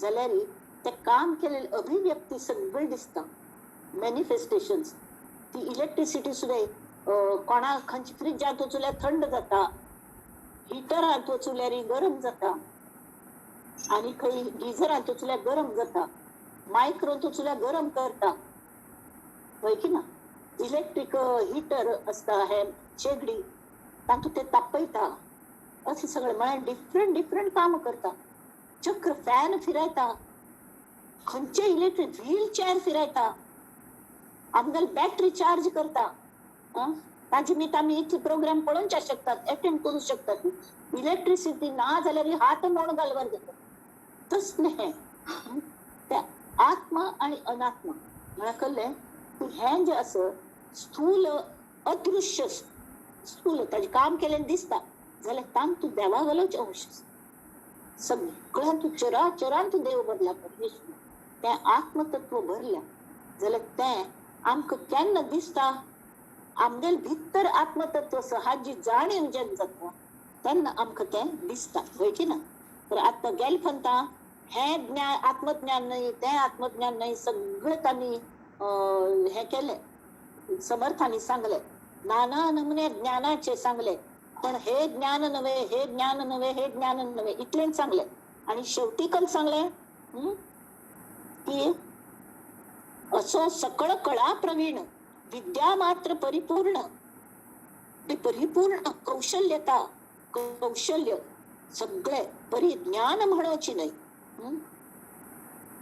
जाल्यार ते काम केलेले अभिव्यक्ती सगळी दिसता, मॅनिफेस्टेशन्स. ती इलेक्ट्रिसिटी सुद्दां कोणा खंयच्या फ्रिजांत वचल्यार थंड जाता, हिटरांत वचल्यार गरम जाता, आनी खंय गिजरांत वचल्यार गरम जाता, मायक्रोंत वचल्यार गरम करता, हय की ना? इलेक्ट्रीक हिटर आसता हे शेगडी, तातूंत ते तापयता, अशें सगळें म्हळ्यार डिफरंट डिफरंट काम करता. चक्र फॅन फिरयता, खंयचे इलेक्ट्रीक व्हील चेअर फिरयता, आमगेले बॅटरी चार्ज करता. ताजे निमित्त आमी इतले प्रोग्राम पळोवंक शकतात, एटेंड करूंक शकतात. इलेक्ट्रिसिटी ना जाल्यार हात मोड घालवर जाता. तसलें हें ते आत्मा आनी अनात्मा म्हळ्यार कळ्ळें की हें जें आसा स्थूल अदृश्य स्थूल ताजें काम केलें दिसता जाल्यार तांतूं देवागेलोच अंश आसा, सगळ्यांतूं चराचरांत देव भरला, परमेश्वर तें आत्मतत्व भरल्या जाल्यार तें आमकां केन्ना दिसता? आमगेले भितर आत्मतत्व आसा हाजी जाणीव जेन्ना जाता तेन्ना आमकां तें दिसता, हय की ना? तर आतां गेले पंता हें ज्ञान आत्मज्ञान न्हय तें आत्मज्ञान न्हय, सगळें तांणी हें केलें, समर्थांनी सांगलें, नाना नमुने ज्ञानाचे सांगलें, पण हे ज्ञान नव्हे, हे ज्ञान नव्हे, हे ज्ञान नव्हे, इतलेंच सांगलें. आनी शेवटी कल सांगलें की असो सकळ कळा प्रवीण विद्या मात्र परिपूर्ण, परिपूर्ण कौशल्यता, कौशल्य सगळे परिज्ञान म्हणोची न्हय.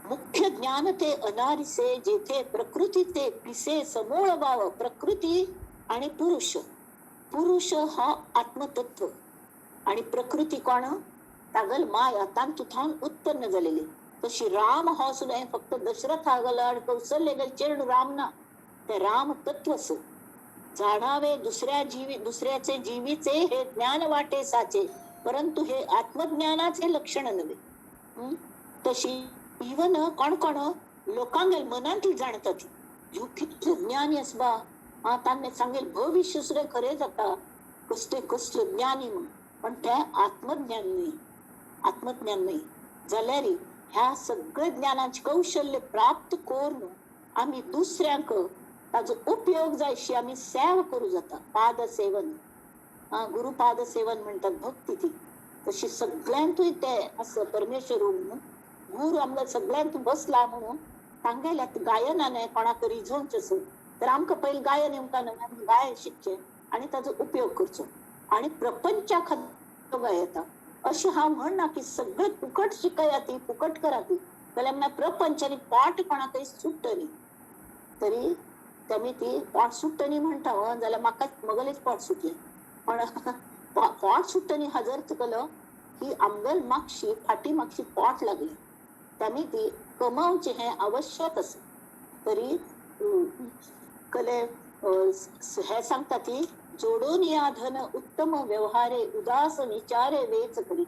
मुख्य ज्ञान ते अनारिसे जेथे प्रकृती ते पिसे समूळ वाव. प्रकृती आणि पुरुष. पुरुष हो आत्मतत्व आणि प्रकृती कोण? तागल माया, तांतूथावन उत्पन्न जालेली. तशी राम हो सुद्दां फक्त दशरथ हागल आनी कौशल्य गेल चेडूं राम ना, ते राम तत्व आसा. जाणावे दुसऱ्या जीवी दुसऱ्याचे जीवीचे हे ज्ञान वाटे साचे, परंतु हे आत्मज्ञानाचे लक्षण नव्हे. तशी इवन कोण कोण लोकांगेल मनांतली जाणतात, ह्यो कितलो ज्ञानी आसबा, हा तांणे सांगेल भविश्य सुद्दां खरें जाता, कसले कसले ज्ञानी म्हण, पण ते आत्मज्ञान न्ही, आत्मज्ञान न्ही. जाल्यार ह्या सगळे ज्ञानाचे कौशल्य प्राप्त करून आमी दुसऱ्यांक ताजो उपयोग जायशी आमी सेवा करूं जाता. पादसेवन, गुरुपाद सेवन म्हणटात भक्ती ती. तशी सगळ्यांतूय ते आसा परमेश्वर म्हणून गुरु आमकां सगळ्यांतूय बसला म्हणून तांगेल्या गायनान कोणाक रिझोवचें आसा तर आमकां पयलीं गायन येवंक ना, आमी गायन शिकचें आनी ताजो उपयोग करचो आनी प्रपंचा खातीर गायता. अशें हांव म्हणना की सगळें फुकट शिकयात, फुकट करात, जाल्यार मागीर प्रपंच आनी पोट कोणाकय सुट्टली. तरी तेमी ती पोट सुट्टली म्हणटा जाल्यार म्हाका मगलेच पोट सुटलें, पण पोट सुट्टली हाजो अर्थ केलो की आमगेल मागशी फाटी मागशी पोट लागली, तेमी ती कमावचें हें आवश्यक आसा. तरी कले हे सांगता ती जोडून या धन उत्तम व्यवहारे उदास विचारे वेच करी.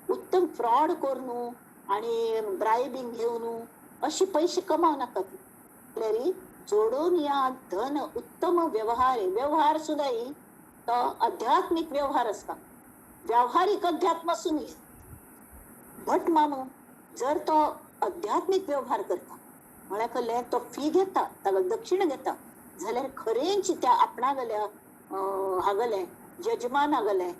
उत्तम फ्रॉड करून आणि ब्रायबिंग घेवन अशे पयशे कमाव नाकात. जाल्यार जोडून या धन उत्तम व्यवहारे, व्यवहार सुद्दां तो आध्यात्मीक व्यवहार आसता, व्यावहारीक अध्यात्म आसूं न्ही. भट मामू जर तो आध्यात्मीक व्यवहार करता म्हळ्यार कसलें, तो फी घेता, ताका दक्षिणा घेता, जाल्यार खरेंच त्या आपणागल्या हागले यजमानागले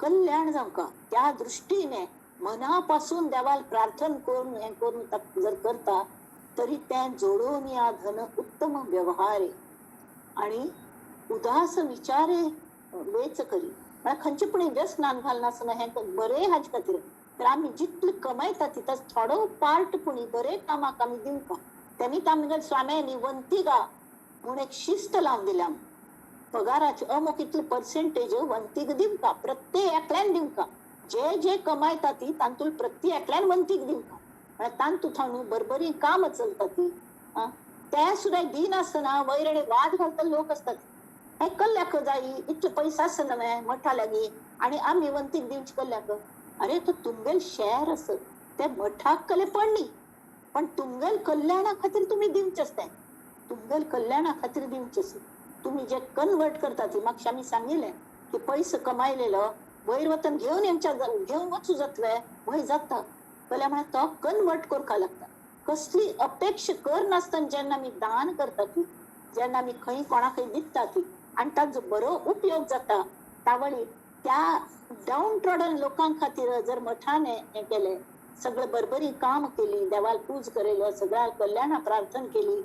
कल्याण जावंका त्या दृश्टीने मनापासून देवाल प्रार्थना करून हें करून जर करता तरी तें जोडून या धन उत्तम व्यवहारे आणि उदास विचारे वेच करी. म्हळ्यार खंयचे पूण व्यसनान घालनासतना हें बरें हाजे खातीर. तर आमी जितले कमयता तितलो थोडो पार्ट पूण बरे कामाक आमी दिवंका. तेमी आमगे स्वाम्यांनी वंतिगा म्हूण एक शिस्त लावन दिल्या, पगाराचे अमुक इतले पर्सेंटेज वंतीक दिवका, प्रत्येक एकल्यान दिवका, जे जे कमायता ती तांतूल प्रत्येक एकल्यान वंतीक दिवका. म्हळ्यार तांतू थावन बरबरी काम चलता ती. ते सुद्दां दिनासतना वयर आनी वाद घालता लोक आसतात, हे कल्ल्याक जाय इतले पयशे आसना न्हय मठा लागीं आनी आमी वंतीक दिवचे कल्ल्याक. अरे तो तुमगेल शेर आसत ते मठाक कले पडली, पण तुमगेल कल्याणा खातीर तुमी दिवचें आसता, तुमगेल कल्याणा खातीर दिवचें आसता. तुमी जे कन्वर्ट करता ती मागशे आमी सांगिल्लें की पयसो कमायलेलो वयर वतन घेवन येवच्या घेवन वचूं जातलें वय जाता, जाल्यार म्हळ्यार तो कन्वर्ट करपाक लागता. कसली अपेक्षा करनासतना जेन्ना आमी दान करता ती, जेन्ना आमी खंय कोणाकय दिता ती आनी ताजो बरो उपयोग जाता, तावळी त्या डावन ट्रॉडन लोकां खातीर जर मठाने हें केलें, सगळें बरबरी काम केली, देवाल पूज केलो, सगळ्या कल्याणा प्रार्थना केली,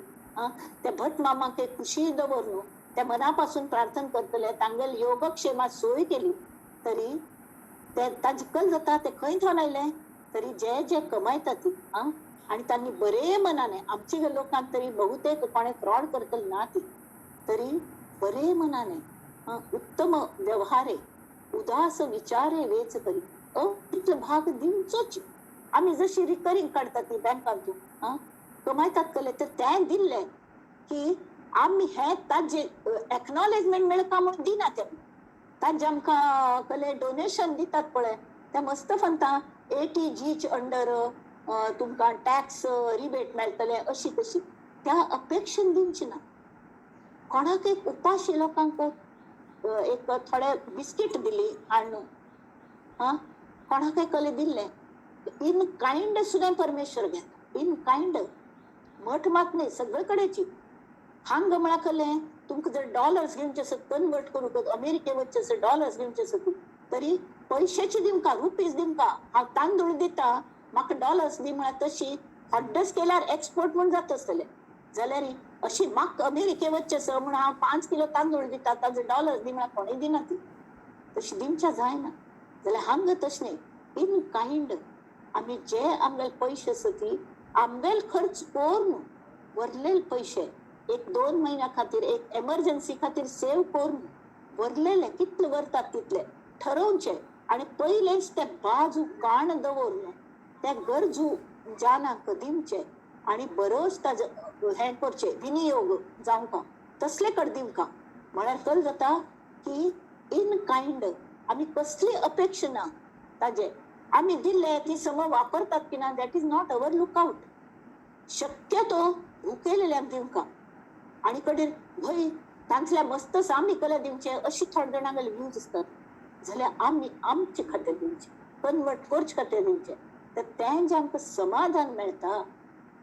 त्या भट मामाक खुशी दवर न्हू, त्या मनापासून प्रार्थना करतले, तांगेल योगक्षेमा सोय केली, तरी ते ताजे कल जाता ते खंय थोन आयले तरी जे जे कमायता ती आनी तांणी बरे मनाने, आमचे लोकांक तरी बहुतेक कोणे फ्रॉड करतले ना ती, तरी बरे मनाने उत्तम व्यवहारे उदास विचारे वेच करी तितलो भाग दिवचोच. आमी जशी रिकरींग काडटा ती बँकांतून कमायतात कले तर तें दिल्लें की आमी हें ताजे एक्नॉलेजमेंट मेळका म्हणून दिना ते, ताजे आमकां कले डोनेशन दितात पळय ते मस्त फंता 80G under तुमकां टॅक्स रिबेट मेळटले अशी तशी, त्या अपेक्षेन दिवची ना. कोणाक एक उपाशी लोकांक एक थोडे बिस्कीट दिली हाडून, कोणाकय कले दिल्लें इन काइंड सुद्दां परमेश्वर घेता, इन काइंड मठ मात न्ही सगळे कडेची. हांगा म्हळ्यार कलें तुमकां जर डॉलर्स घेवचे आसत कन्वर्ट करूंक अमेरिके वचचे आसत डॉलर्स घेवचे आसत तरी पयशेचे दिवका, रुपीज दिवका. हांव तांदूळ दिता म्हाका डॉलर्स दी म्हळ्यार तशी हॉड्डस केल्यार एक्सपोर्ट म्हूण जाता आसतलें. जाल्यार अशी म्हाका अमेरिके वचचे आसा म्हूण हांव 5 किलो तांदूळ दिता ताजे डॉलर्स दी म्हळ्यार कोणूय दिना ती, तशी दिवच्या जायना. जाल्यार हांगा तशें न्ही, इन काइंड आमी जे आमगेले पयशे आसा ती आमगेले खर्च करून वरलेले पयशे 1-2 म्हयन्या खातीर एक एमर्जन्सी खातीर सेव करून वरलेले कितले वरतात तितले ठरोवचे आनी पयलेच ते बाजू काण दवरून त्या गरजू जानाक दिवचे आनी बरोच ताजो हें करचे विनियोग जावंका तसले कडेन दिवका. म्हळ्यार कल जाता की इन कायंड आमी कसली अपेक्षा ना ताजे आमी दिल्ले ती सम वापरतात की ना, that is not our lookout. शक्यतो भुकेलेल्यांक दिवका आनी कडेन भंय तांतल्या मस्त आमी कला दिवचे अशी थोडे जाणांगेले व्यूज आसतात जाल्यार आमी आमचे खातीर दिवचे, कन्वर्ट करचे खातीर दिवचे. तर तें जें आमकां समाधान मेळटा,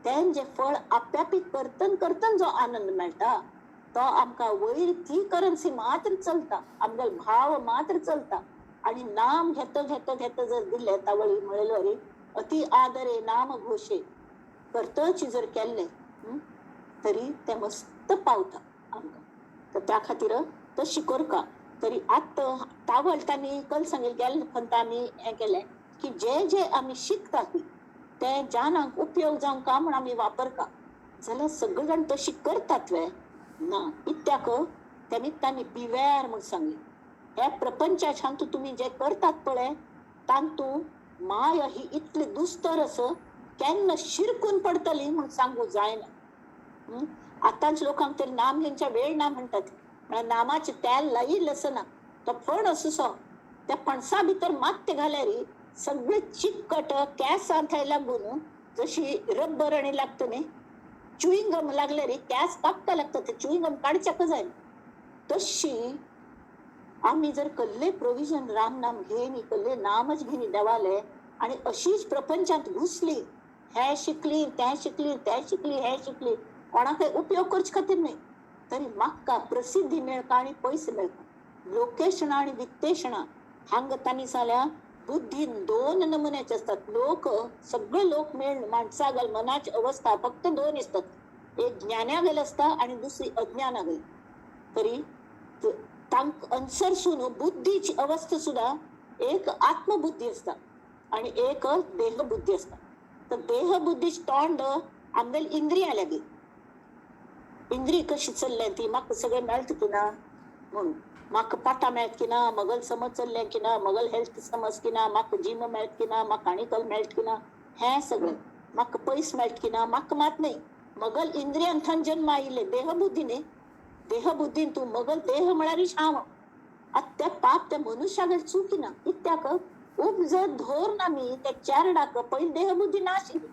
तें जें फळ आप्यापी करतन करतन जो आनंद मेळटा तो आमकां वयर ती करन्सी मात्र चलता, आमगेलो भाव मात्र चलता. आनी नाम घेत घेत घेत जर दिलें तावळी म्हळेलो रे अति आदरे नाम घोशे करतची जर केल्लें तरी तें मस्त पावता आमकां. तर त्या खातीर तशी करका. तरी आतां तावळ तांणी कल सांगेल गेल्ले खंत आमी हें केलें की जे जे आमी शिकतात ते जानांक उपयोग जावंका म्हूण आमी वापरका जाल्यार सगळे जाण तशी करतात वे ना. इत्याक तेमी तांणी बिवेर म्हूण सांगलें. ह्या प्रपंचाच्यान तुमी जे करतात पळय तांतू माया ही इतली दुस्तर आसा केन्ना शिरकून पडटली म्हूण सांगू जायना. आतांच लोकांक तरी नाम घेवच्या वेळ ना म्हणटात, म्हळ्यार नामाचें तेल लायिल्लें आसना, तो फणस असो त्या फणसा भितर मात्य घाल्यार सगळे चिकट केंसां थंय लागून जशी रब्बर आनी लागता न्ही च्युइंगम लागल्यार केंस कापता लागता, ते च्युइंगम काडच्याक जाय. तशी आमी जर कल्ले प्रोविजन राम नाम घेयनी, कल्ले नामच घेयनी देवाले आनी अशीच प्रपंचांत घुसली, हें शिकली तें शिकली तें शिकली हें शिकली, कोणाकय उपयोग करचे खातीर न्हय, तरी म्हाका प्रसिद्धी मेळका आनी पयशे मेळका. लोकेशणां आनी वित्तेशणां हांगा तांणी जाल्यार बुद्धीन दोन नमुन्याचे आसतात. लोक सगळे लोक मेळून माणसागल मनाची अवस्था फक्त दोन आसतात, एक ज्ञानागल आसता आनी दुसरी अज्ञानागल. तरी तांक अनुसरसून बुद्धीची अवस्था सुद्धा एक आत्मबुद्धी आसता आनी एक देहबुद्धी आसता. तर देहबुद्धीच तोंड आमगेले इंद्रियां लागीं, इंद्रिय कशी चल्ल्या ती म्हाका सगळें मेळटा की ना म्हणून, म्हाका पाटां मेळत की ना, मगल समज चल्लें की ना, मगल हेल्थ समज की ना, म्हाका जिम मेळत की ना, म्हाका आनी कल मेळत की ना, हें सगळें म्हाका पयस मेळत की ना, म्हाका मात न्हय मगल इंद्रियांथान जन्म आयिल्ले देहबुद्धी न्ही. देहबुद्धीन तूं मगल देह म्हळ्यार हांव. आतां त्या पाप त्या मनुष्यागेर चुकी ना, कित्याक उपजत धरून आमी त्या चेरडाक पयलीं देहबुद्धी नाशिल्ली,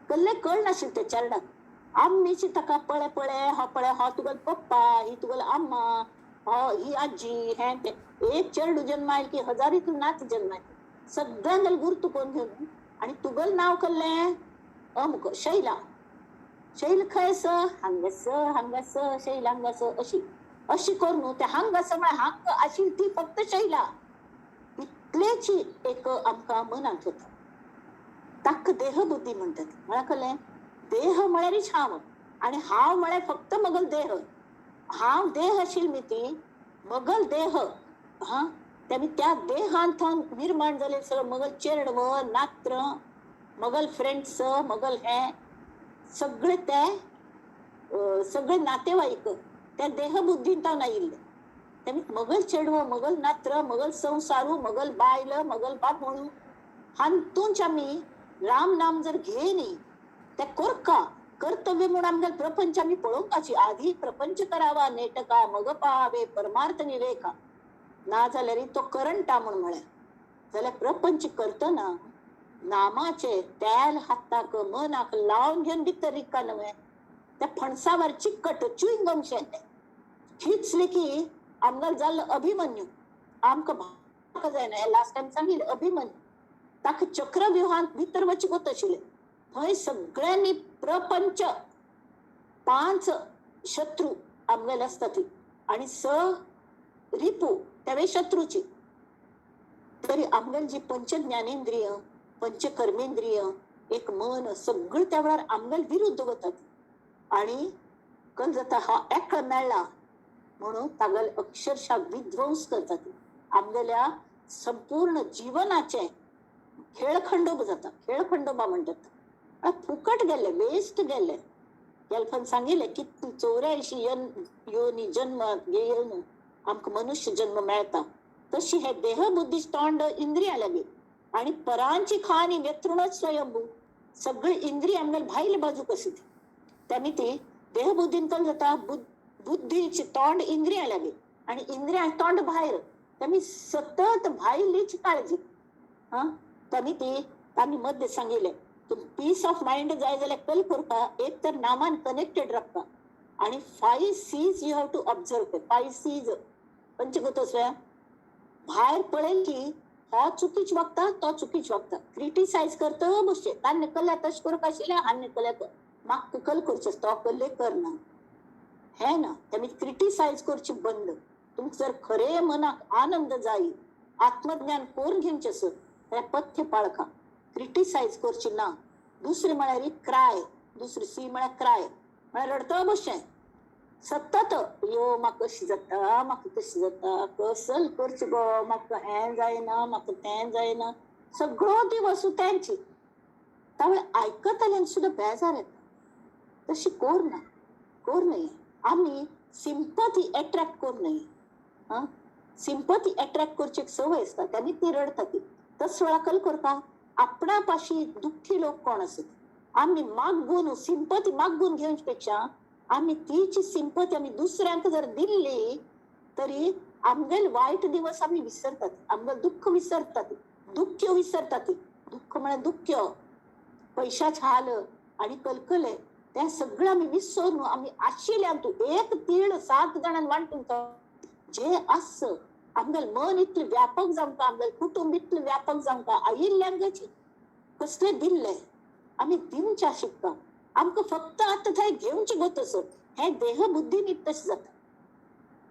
कल्ले कळ नाशिल्लें त्या चेरडाक. आमीची ताका पळे पळे हो पळे हो तुगेलो पप्पा, ही तुगेलो अम्मा, हो ही आजी, हें तें. एक चेरडू जन्मायल की हजारी तूं नात जन्मायल, सगळ्यांगेल गुर्तू करून घेवन आनी तुगेलें नांव कल्लें अमक शैला, शैल खंय आसा हांगास हांगास शैल हांगास अशी अशी करून ते हांगास म्हळ्यार हांग आशिल्ली ती फक्त शैला इतलेची एक आमकां मनांत येता. ताका देहबुद्धी म्हणटात. म्हळ्यार कळ्ळें देह म्हळ्यारच हांव आनी हांव म्हळ्यार फक्त मगल देह, हांव देह आशिल्ली न्ही ती मगल देह हा तेमी त्या देहांत निर्माण जालें सगळें मगल चेडव नात्र मगल फ्रेंड्स मगल हें सगळे ते सगळे नातेवाईक त्या देहबुद्धींत आयिल्ले. तेमी मगल चेडव मगल नात्र मगल संसारू मगल बायल मगल बाप म्हणून हातूंच आमी राम नाम जर घेयनी ते करका कर्तव्य म्हणून आमगेले प्रपंच आमी पळोवपाची. आधी प्रपंच करावा नेटका मग पाहावे परमार्थ विवेका, ना जाल्यार तो करंटा म्हूण म्हळ्यार जाल्यार प्रपंच करतना नामाचे तेल हाताक मनाक लावन घेवन भितर रिका न्हय, त्या फणसावर चिकट च्युइंगम शें खिचले की आमगेलो जाल्लो अभिमन्यू आमकां भावपाक जायना. हें लास्ट टायम सांगिल्लें अभिमन्यू ताका चक्रव्युहांत भितर वचूंक वता आशिल्लें, थंय सगळ्यांनी प्रपंच 5 शत्रू आमगेले आसता ती आनी 6 रिपू तेवे शत्रूची. तरी आमगेली जी पंचज्ञानेंद्रिय पंचकर्मेंद्रिय एक मन सगळें त्या वेळार आमगेले विरुद्ध वतात आनी कल जाता हा एकलो मेळ्ळा म्हणून तागेले अक्षरशः विध्वंस करतात. आमगेल्या संपूर्ण जिवनाचे खेळखंडोबा जाता, खेळखंडोबा म्हणटात. फुकट गेले, वेस्ट गेले, गेल्फन सांगिल्लें की 84 योनी जन्म घेवन आमकां मनुष्य जन्म मेळटा. तशी हे देहबुद्धी तोंड इंद्रिया लागी आणि परांची खानी व्यतृणच स्वयंभू, सगळी इंद्रिय आमगेले भायले बाजूक आसा ती. त्यामी ती देहबुद्धीन कल जाता, बुद्धीची तोंड इंद्रिया लागी आणि इंद्रिया तोंड भायर, त्यामी सतत भायलीच काळजी. हा, त्यामी ती आमी मध्य सांगिल्लें तूं पीस ऑफ मायंड जाय जाल्यार कल करपा, एक तर नामान कनेक्टेड राखपा आणि 5 C's you have to observe. 5 C's पंचगत स्वयं भायर पळयल की हो चुकीच वागता, तो चुकीच वागता, क्रिटिसायज करता बसचे, तान्ने कल्ल्या तशें करूंक आशिल्लें, हान्ने कल्ल्या म्हाका कल करचें, तो कल्ले करना हें ना. तेमी क्रिटिसायज करची बंद. तुमकां जर खरें मनाक आनंद जाय, आत्मज्ञान करून घेवचें आसत जाल्यार पथ्य पाळका, क्रिटिसायज करची ना. दुसरें म्हळ्यार क्राय, दुसरी सी म्हळ्यार क्राय, म्हळ्यार रडता बसचें सतत, यो म्हाका कशें जाता, म्हाका कशें जाता, कसल करचें गो, म्हाका हें जायना, म्हाका तें जायना, सगळो दिवस तेंची. त्यामुळे आयकतल्यांक सुद्दां बेजार येता. तशी कर ना, कर न्हय. आमी सिंपती एट्रॅक्ट करूं न्हय. आं, सिंपती एट्रॅक्ट करची एक संवय आसता, तेन्ना ती रडटा ती. तस वेळा कल करता आपणा पाशी दुख्खी लोक कोण आसत, आमी मागून सिंपती मागून घेवचे पेक्षा आमी तीची सिंपती आमी दुसऱ्यांक जर दिल्ली तरी आमगेले वायट दिवस आमी विसरतात, आमगेले दुख्ख विसरतात, दुख्ख विसरतात. दुख्ख म्हळ्यार दुख्ख, पैशाच हाल आणि कलकले, ते सगळं आमी विसरून आमी आशिल्ल्यान तूं एक तीळ 7 जाणांक वांटून जे आस आमगेलें मन इतलें व्यापक जावंका, आमगेलें कुटुंब इतलें व्यापक जावंका, आयिल्ल्यांकच कसलें दिल्लें आमी दिवच्या शिकता. आमकां फक्त आतां थंय घेवचें गत आसा, हें देहबुद्धी तशें जाता.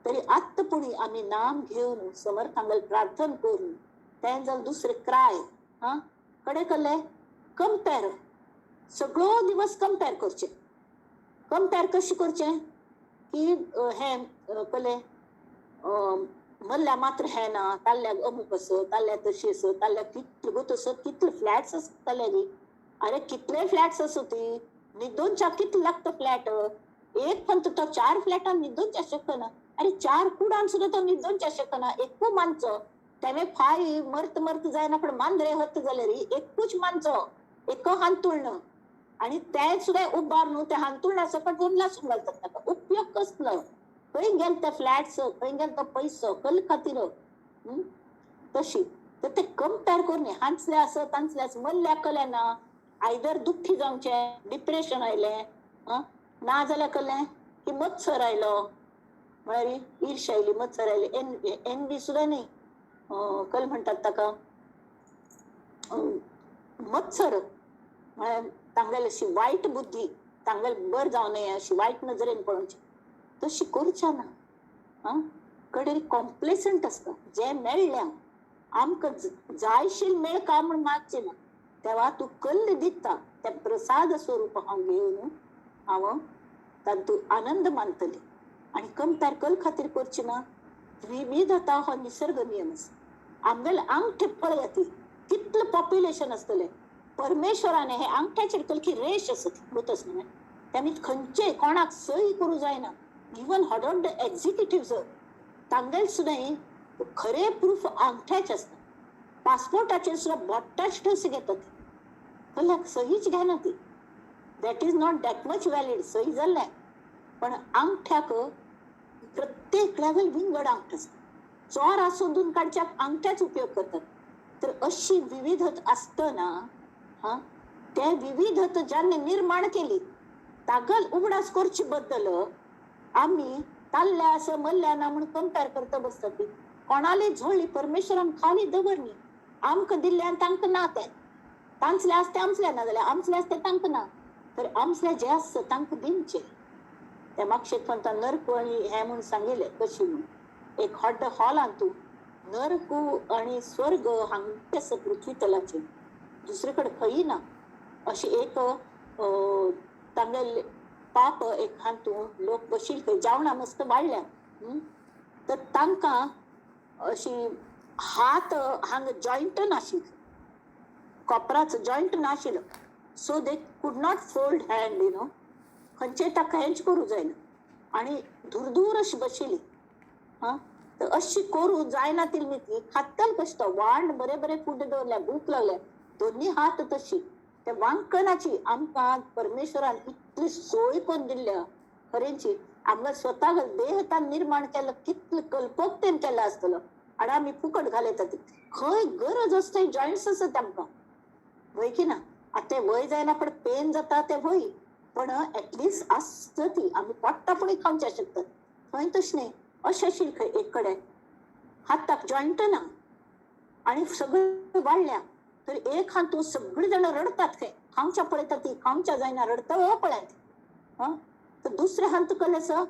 तरी आत्त पुणी आमी नाम घेवन समर्थांगेल प्रार्थना करून तें जाल्यार दुसरें क्राय. हां, कडे कल्ले कंपेर, सगळो दिवस कंपेर करचें. कंपेर कशें करचें की हें कले मल्ल्या मात्र हें ना, ताल्ल्याक अमूक आस, ताल्ल्या तशी आस, ताल्ल्याक कितले गत आस, कितले फ्लॅट्स आसत ताल्ल्याक. अरे कितले फ्लॅट्स आसत ती, निदोनच्या कितले लागता फ्लॅट, एक पण तो 4 फ्लॅटान निदोनच्या शकना. अरे 4 कुडान सुद्दां तो निदोनच्या शकना, एकू मानचो तेणे फाय मर्त मर्त जायना, पण मांद्रे हत जाल्यार एकूच मानचो, एक हांतुळण, आणि ते सुद्दां उबार न्हू, ते हांतुळणा सकट लासून घालतात ताका. उपयोग कसलो, खंय गेले ते फ्लॅट्स, खंय गेले तो पयसो, कल खातीर. तशी तर ते कंपेर करून हांचले आसत तांचले आसत, मल्ल्या कले ना, आयदर दुख्खी जावचें, डिप्रेशन आयलें, ना जाल्यार कलें की मत्सर आयलो, म्हळ्यार ईर्ष्या आयली, मत्सर आयली, एनवी सुद्दां न्ही, कल म्हणटात ताका मत्सर, म्हळ्यार तांगेली अशी वायट बुद्धी, तांगेले बर जावं नये अशी वायट नजरेन पळोवची, तशी करच्या ना. आं, कडेन कॉम्प्लेसंट आसता, जें मेळ्ळें आमकां जायशील मेळका म्हूण मागचें ना, तेवा तूं कल्ल दिता तें प्रसाद स्वरूप हांव घेवन हांव तातूंत आनंद मानतलें. आनी कंपेर कल खातीर करची ना. द्विविधता हो निसर्ग नियम आसा. आमगेले आंगठे पळयात कितलें पॉप्युलेशन आसतलें, परमेश्वराने हे आंगठ्याचेर कलकी रेश आसत गोतस न्हय, तेमी खंयचे कोणाक सही करूं जायना. इवन हॉडॉड एक्झिक्युटीव तांगेले सुद्दां खरे प्रूफ आंगठ्याचे आसता, पासपोर्टाचेर सुद्दां बोट्टाच ठस घेतात, कल्याक सहीच घेना ती. That is not that much valid, सही जाल्लें पण आंगठ्याक प्रत्येक लेवल विंगड आंगठ आसता. चोरां सोदून काडच्याक आंगठ्याच उपयोग करतात. तर अशी विविधत आसतना हा ते विविधत ज्यांनी निर्माण केली तागल उगडास करचे बद्दल आमी ताल्ल्या आसा मल्ल्या ना म्हूण कंपेर करता बसता. ती कोणाली झोळी परमेश्वरान खाली दवरली, आमकां दिल्लें आनी तांकां ना, तें तांचलें आसता तें आमचें ना जाल्यार आमचें आसता तें तांकां ना, तर आमचें जें आसता तांकां दिवचें. ते मागशेक म्हणटा नरकू आनी हें म्हूण सांगिल्लें कशी म्हूण एक हॉट हॉलांत तूं नरकू आनी स्वर्ग हांगा आसा पृथ्वी तलाचेर, दुसरे कडेन खंयी ना. अशी एक तांगेले पाप एक हातूं लोक बशील खंय जेवणां मस्त वाडल्या, तर तांकां अशी हात हांगा जॉयंट नाशिल्लो, कोपराचो जॉयंट नाशिल्लो, so they could not fold hand you know. खंयचेय ताका हेंच करूं जायना आनी दूर अशी बशिल्ली. हां, तर अशी करूं जायना तितली ती खातल कशें तो वाण बरें बरें फुडें दवरल्या, भूक लागल्या, दोन्ही हात तशी त्या वांकनाची. आमकां परमेश्वरान इतली सोय करून दिल्ल्या खरेंची. आमकां स्वताक देहतान निर्माण केलो, कितले कल्पकतेन केला आसतलो आनी आमी फुकट घालयतात. खंय गरज आसता थंय जॉयंट्स आसत आमकां, वय की ना? आतां तें वय जायना पण पेन जाता तें वय, पण एटलिस्ट आसता ती आमी पोट्टा पूण खावच्या शकतात. थंय तशें न्ही, अशें आशिल्लें खंय एक कडेन हाताक जॉयंट ना आनी सगळे वाडल्या, तर एक हातूंत सगळीं जाणां रडतात खंय, खावच्या पळयता ती खावच्या जायना, रडटा पळयत. हां, तर दुसऱ्या हात कल आसा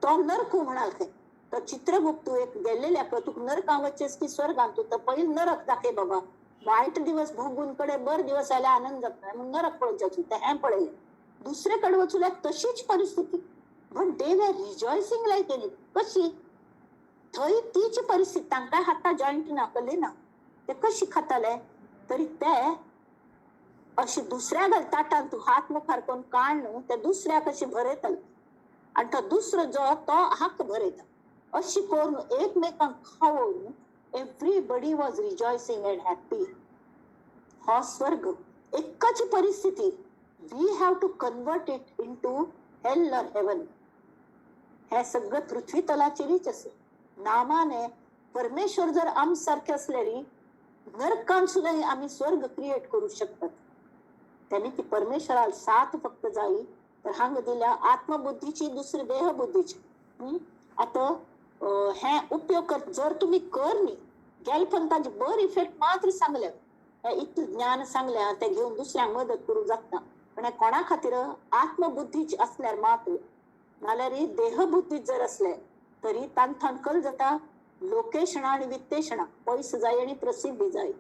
तो नरकू म्हणाल खंय, तो चित्रगुप्त एक गेल्लेल्या तुका नरकां वचेस की स्वर्गांत, तूं तर पयलीं नरक दाखय बाबा, वायट दिवस भोगून कडे बर दिवस आयले आनंद जाता म्हणून नरक पळोवचें तें हें पळयलें. दुसरे कडेन वचूल्यार तशीच परिस्थिती, but they were rejoicing like any. कशी थंय तीच परिस्थिती, तांकां हाता जॉयंट ना कल्ली ना, ते कशी खाताले तरी ते अशे दुसऱ्या घाल ताटान तूं हात मुखार करून काड न्हू, ते दुसऱ्या कशी भरयताले आनी तो दुसरो जो तो हाक भरयता, अशी करून एकमेकांक खावोवन everybody was rejoicing and happy. हो स्वर्ग एकच परिस्थिती, we have to convert it into hell or heaven. हे सगळं पृथ्वी तलाचेरीच आसा. नामाने परमेश्वर जर आम सारखे असल्यारी नरकान सुद्धा आम्ही स्वर्ग क्रिएट करू शकतात. त्याने ती परमेश्वराला साथ फक्त जाई. तर हांगा दिल्या आत्मबुद्धीची, दुसरी देहबुद्धीची. आता हे उपयोग कर जर तुम्ही कर न्ही गेल पण ताजे बर इफेक्ट मात्र सांगले, हे इतलें ज्ञान सांगल्या ते घेवन दुसऱ्यांक मदत करूंक जाता. पण कोणा खातीर आत्मबुद्धीची असल्यार मात्र, नाल्यार देहबुद्धी जर असले तरी तांथान कल जाता लोकेशणा आनी वित्तेशणा, पयस जाय आनी प्रसिद्धी जाय.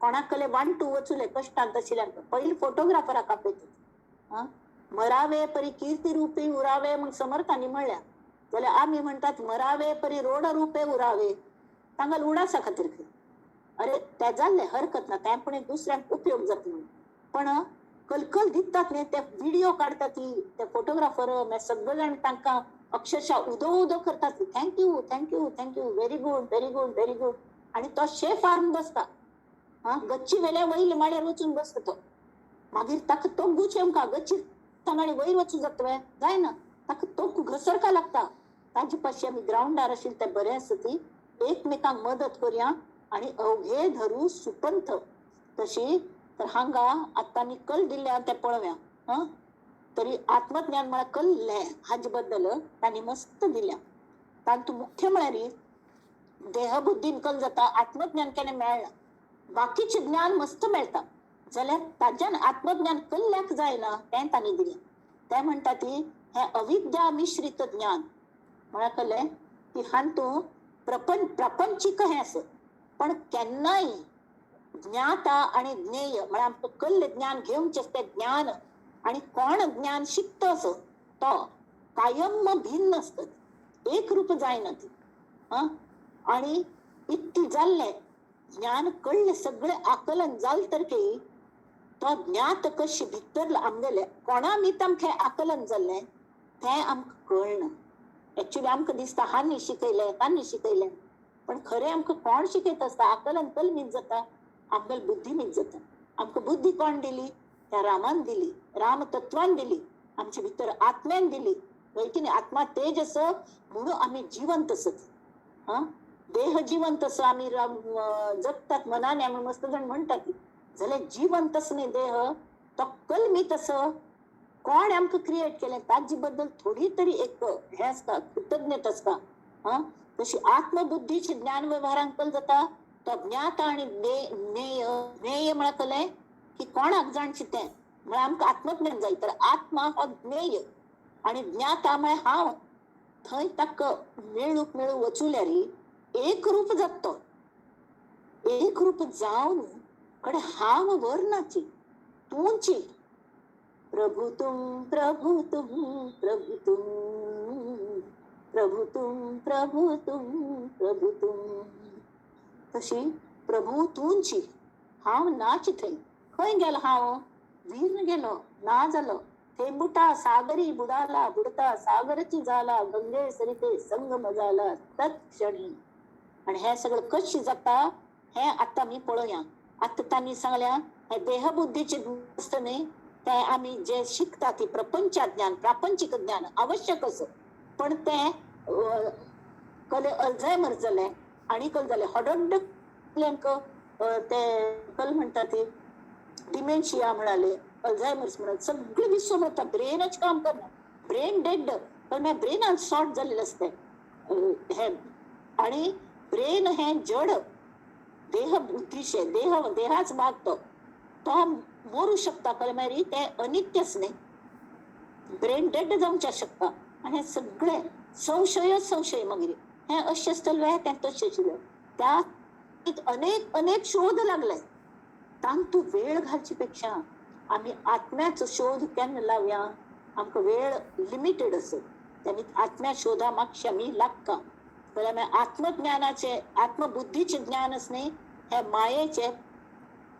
कोणाक कले वांटू वचुले कश्टांत आशिल्ल्यांक पयलीं फोटोग्राफराक आपयतात. मरावे परी कीर्ती रुपी उरावे म्हूण समर्थांनी म्हणल्या, जाल्यार आमी म्हणटात मरावे परी रोड रुपे उरावे, तांकां उडासा खातीर खंय. अरे ते जाल्ले हरकत ना, तें पूण दुसऱ्यांक उपयोग जाता म्हणून. पण कलकल दितात न्ही, ते व्हिडिओ काडटात ती ते फोटोग्राफर मागीर सगळे जाण तांकां अक्षरशः उदो उदो करतात, thank you thank you thank you, very good very good very good. आनी तो शेफ आर्म बसता, हां गच्ची वेल्या वयले माळ्यार वचून बसता तो. मागीर ताका तो गुच आमकां गच्ची आनी वयर वचूं जाता जायना, ताका तो घसरका लागता. ताजे पाशी आमी ग्रावंडार आशिल्ले ते बरें आसा ती एकमेकांक मदत करुया आनी अवघे धरू सुपंथ. तशी तर हांगा आतां कल दिल्ल्या ते पळोवया. हां, तरी आत्मज्ञान म्हळ्यार कल्लें हाजे बद्दल तांणी मस्त दिल्या. तातूंत मुख्य म्हळ्यार देहबुद्धीन कल जाता, आत्मज्ञान केन्ना मेळना, बाकीचें ज्ञान मस्त मेळटा जाल्यार ताज्यान आत्मज्ञान कल्ल्याक जायना तें तांणी दिलें. तें म्हणटा ती हें अविद्या मिश्रीत ज्ञान म्हळ्यार कळ्ळें की हातूंत प्रपंचीक हें आसा, पण केन्नाय ज्ञाता आनी ज्ञेय म्हळ्यार आमकां कल्लें ज्ञान घेवचें तें ज्ञान आनी कोण ज्ञान शिकता असो तो कायम भिन्न आसता, एक रूप जायना ती. आं, आनी इतलें जाल्लें ज्ञान कळ्ळें सगळें आकलन जालें तर की तो ज्ञात कशी भितर आमगेलें कोणा मीत आमकां आकलन जाल्लें तें आमकां कळना. एक्चुअली आमकां दिसता हांणी शिकयलें तांणी शिकयलें, पण खरें आमकां कोण शिकयता आसता, आकलन कलमीत जाता, आमगेली बुद्धी मीत जाता. आमकां बुद्धी कोण दिली? त्या रामान दिली, राम तत्वान दिली, आमचे भितर आत्म्यान दिली. वय की न्ही? आत्मा तेज आसा म्हणून आमी जिवंत आसत. हां, देह जिवंत आसा, आमी जगतात मनाने आमी मस्त जाण म्हणटात, जाल्यार जिवंत आसा न्ही देह तो कलमीत आसा. कोण आमकां क्रिएट केलें ताजे बद्दल थोडी तरी एक हें आसता, कृतज्ञता आसता. हां, तशी आत्मबुद्धीची ज्ञान वेव्हारांक कल जाता, तो ज्ञाता आनी ज्ञेय. ज्ञेय म्हळ्यार कळ्ळें की कोणाक जाणचें तें म्हळ्यार आमकां आत्मज्ञान जाय. तर आत्मा हो ज्ञेय आनी ज्ञाता म्हळ्यार हांव. थंय ताका मेळूंक मेळूं वचुल्यार एक रूप जाता तो, एक रूप जावन कडे हांव वर्णाची तूंची प्रभु तुम प्रभु तुम प्रभु तुम प्रभु तुम प्रभु तुम प्रभु तुम. तशी प्रभु तूंची हांव नाच थंय. खंय गेलो हांव? वीर गेलो, ना जालो. थेंबुटा सागरी बुडाला बुडता सागरची झाला गंगे सरिते संगम जाला तत्क्षणी. आणि हे सगळं कशी जाता हे आता मी पळोवया. आतां तांणी सांगल्या हे देहबुद्धीचे आसता न्ही ते आमी जे शिकता ती प्रपंचा ज्ञान प्रापंचीक ज्ञान आवश्यक असो, पण ते कले अल्झायमर जाले आनी कल जाले हडड्ड ते कल म्हणटा ती डिमेन्शिया म्हणाले, अल्झायमर्स म्हणाले, सगळे विसरून वता, ब्रेनच काम करना, ब्रेन डेड, पण मागीर ब्रेनान शॉर्ट जाल्लें आसता हे. आनी ब्रेन हें जड देह बुद्धीशे देह देहाच भाग तो तो मरू शकता, कळ्ळें मागीर तें अनित्यच न्ही, ब्रेन डेड जावंक शकता. आनी हें सगळें संशयच संशय मागीर हें अशें आसतलें तें तशें आशिल्लें, त्या अनेक अनेक शोध लागले. तांतू वेळ घालचे पेक्षा आमी आत्म्याचो शोध केन्ना लावया, आमकां वेळ लिमिटेड आसा, तेमी आत्म्या शोधा मातशें आमी लागता. जाल्यार मागीर आत्मज्ञानाचे आत्मबुद्धीचें ज्ञान आसा न्ही हें मायेचे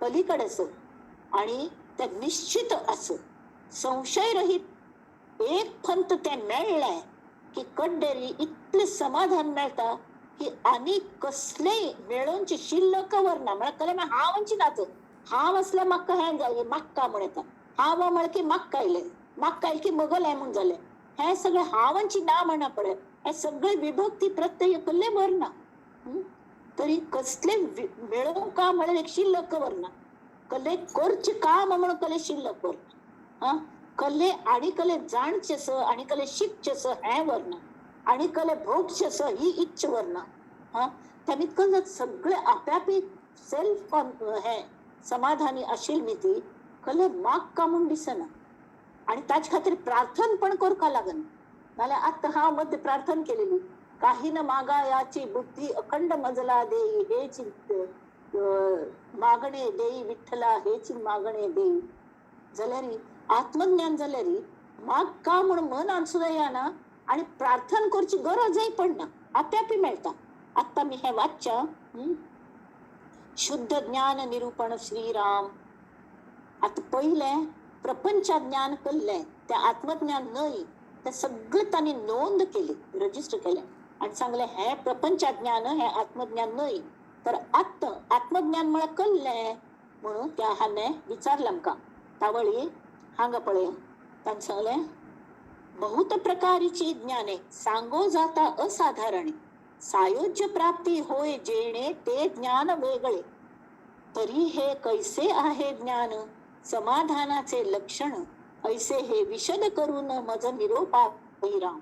पलीकडे आसा आनी तें निश्चित आसा, संशय रहीत. एक फंत तें मेळ्ळें की कड्डेरी इतलें समाधान मेळटा की आनी कसलेय मेळोवचे शिल्लक वरना. म्हळ्यार कळ्ळें मागीर हांव म्हणची नात, हांव आसल्यार म्हाका हें जालें म्हाका म्हण येता, हांव म्हळ्यार की म्हाका आयलें, म्हाका आयलें की मगलें म्हूण जालें, हें सगळें हांवांची ना म्हणा पळय, हें सगळें विभक्ती प्रत्यय कसलें वरना. तरी कसलें मेळोवंक का म्हळ्यार एक शिल्लक वरना, कले करचें काम म्हणून कले शिल्लक वरना, आं कले आनी कले जाणचें स आनी कले शिकचें स हें वरना, आनी कले भोगचें स ही इच्छा वरना. आं तेमी कल सगळें आप्यापी सेल्फ हें समाधानी आशिल्ली न्ही ती कले मागका म्हूण दिसना. आनी ताचे खातीर प्रार्थना पण करपाक लागना. नाल्यार आतां हांव मदीं प्रार्थना केलेली, काही न मागा याची बुद्धी अखंड मजला देई हेची मागणे देई विठ्ठला हेची मागणे देई. जाल्यार आत्मज्ञान जाल्यार मागका म्हूण मनान सुद्दां येना आनी प्रार्थना करची गरजय पडना, आप्यापी मेळटा. आतां मी हें वाच्च्या. शुद्ध ज्ञान निरूपण श्रीराम. आतां पयलें प्रपंचा ज्ञान केल्लें तें आत्मज्ञान न्हय, तें सगळें तांणी नोंद केली, रजिस्टर केलें आनी सांगलें हें प्रपंचा ज्ञान हें आत्मज्ञान न्हय. तर आत्म आत्मज्ञान म्हळ्यार कल्लें म्हणून त्या हाणें विचारलें आमकां. तावळी हांगा पळय ताणें सांगलें बहुत प्रकारीची ज्ञाने सांगो जाता असाधारणे, सायोज्य प्राप्ती होय जेणे ते ज्ञान वेगळे, तरी हे कैसे आहे ज्ञान समाधानाचे लक्षण, ऐसे हे विशद करून मज निरोपा राम.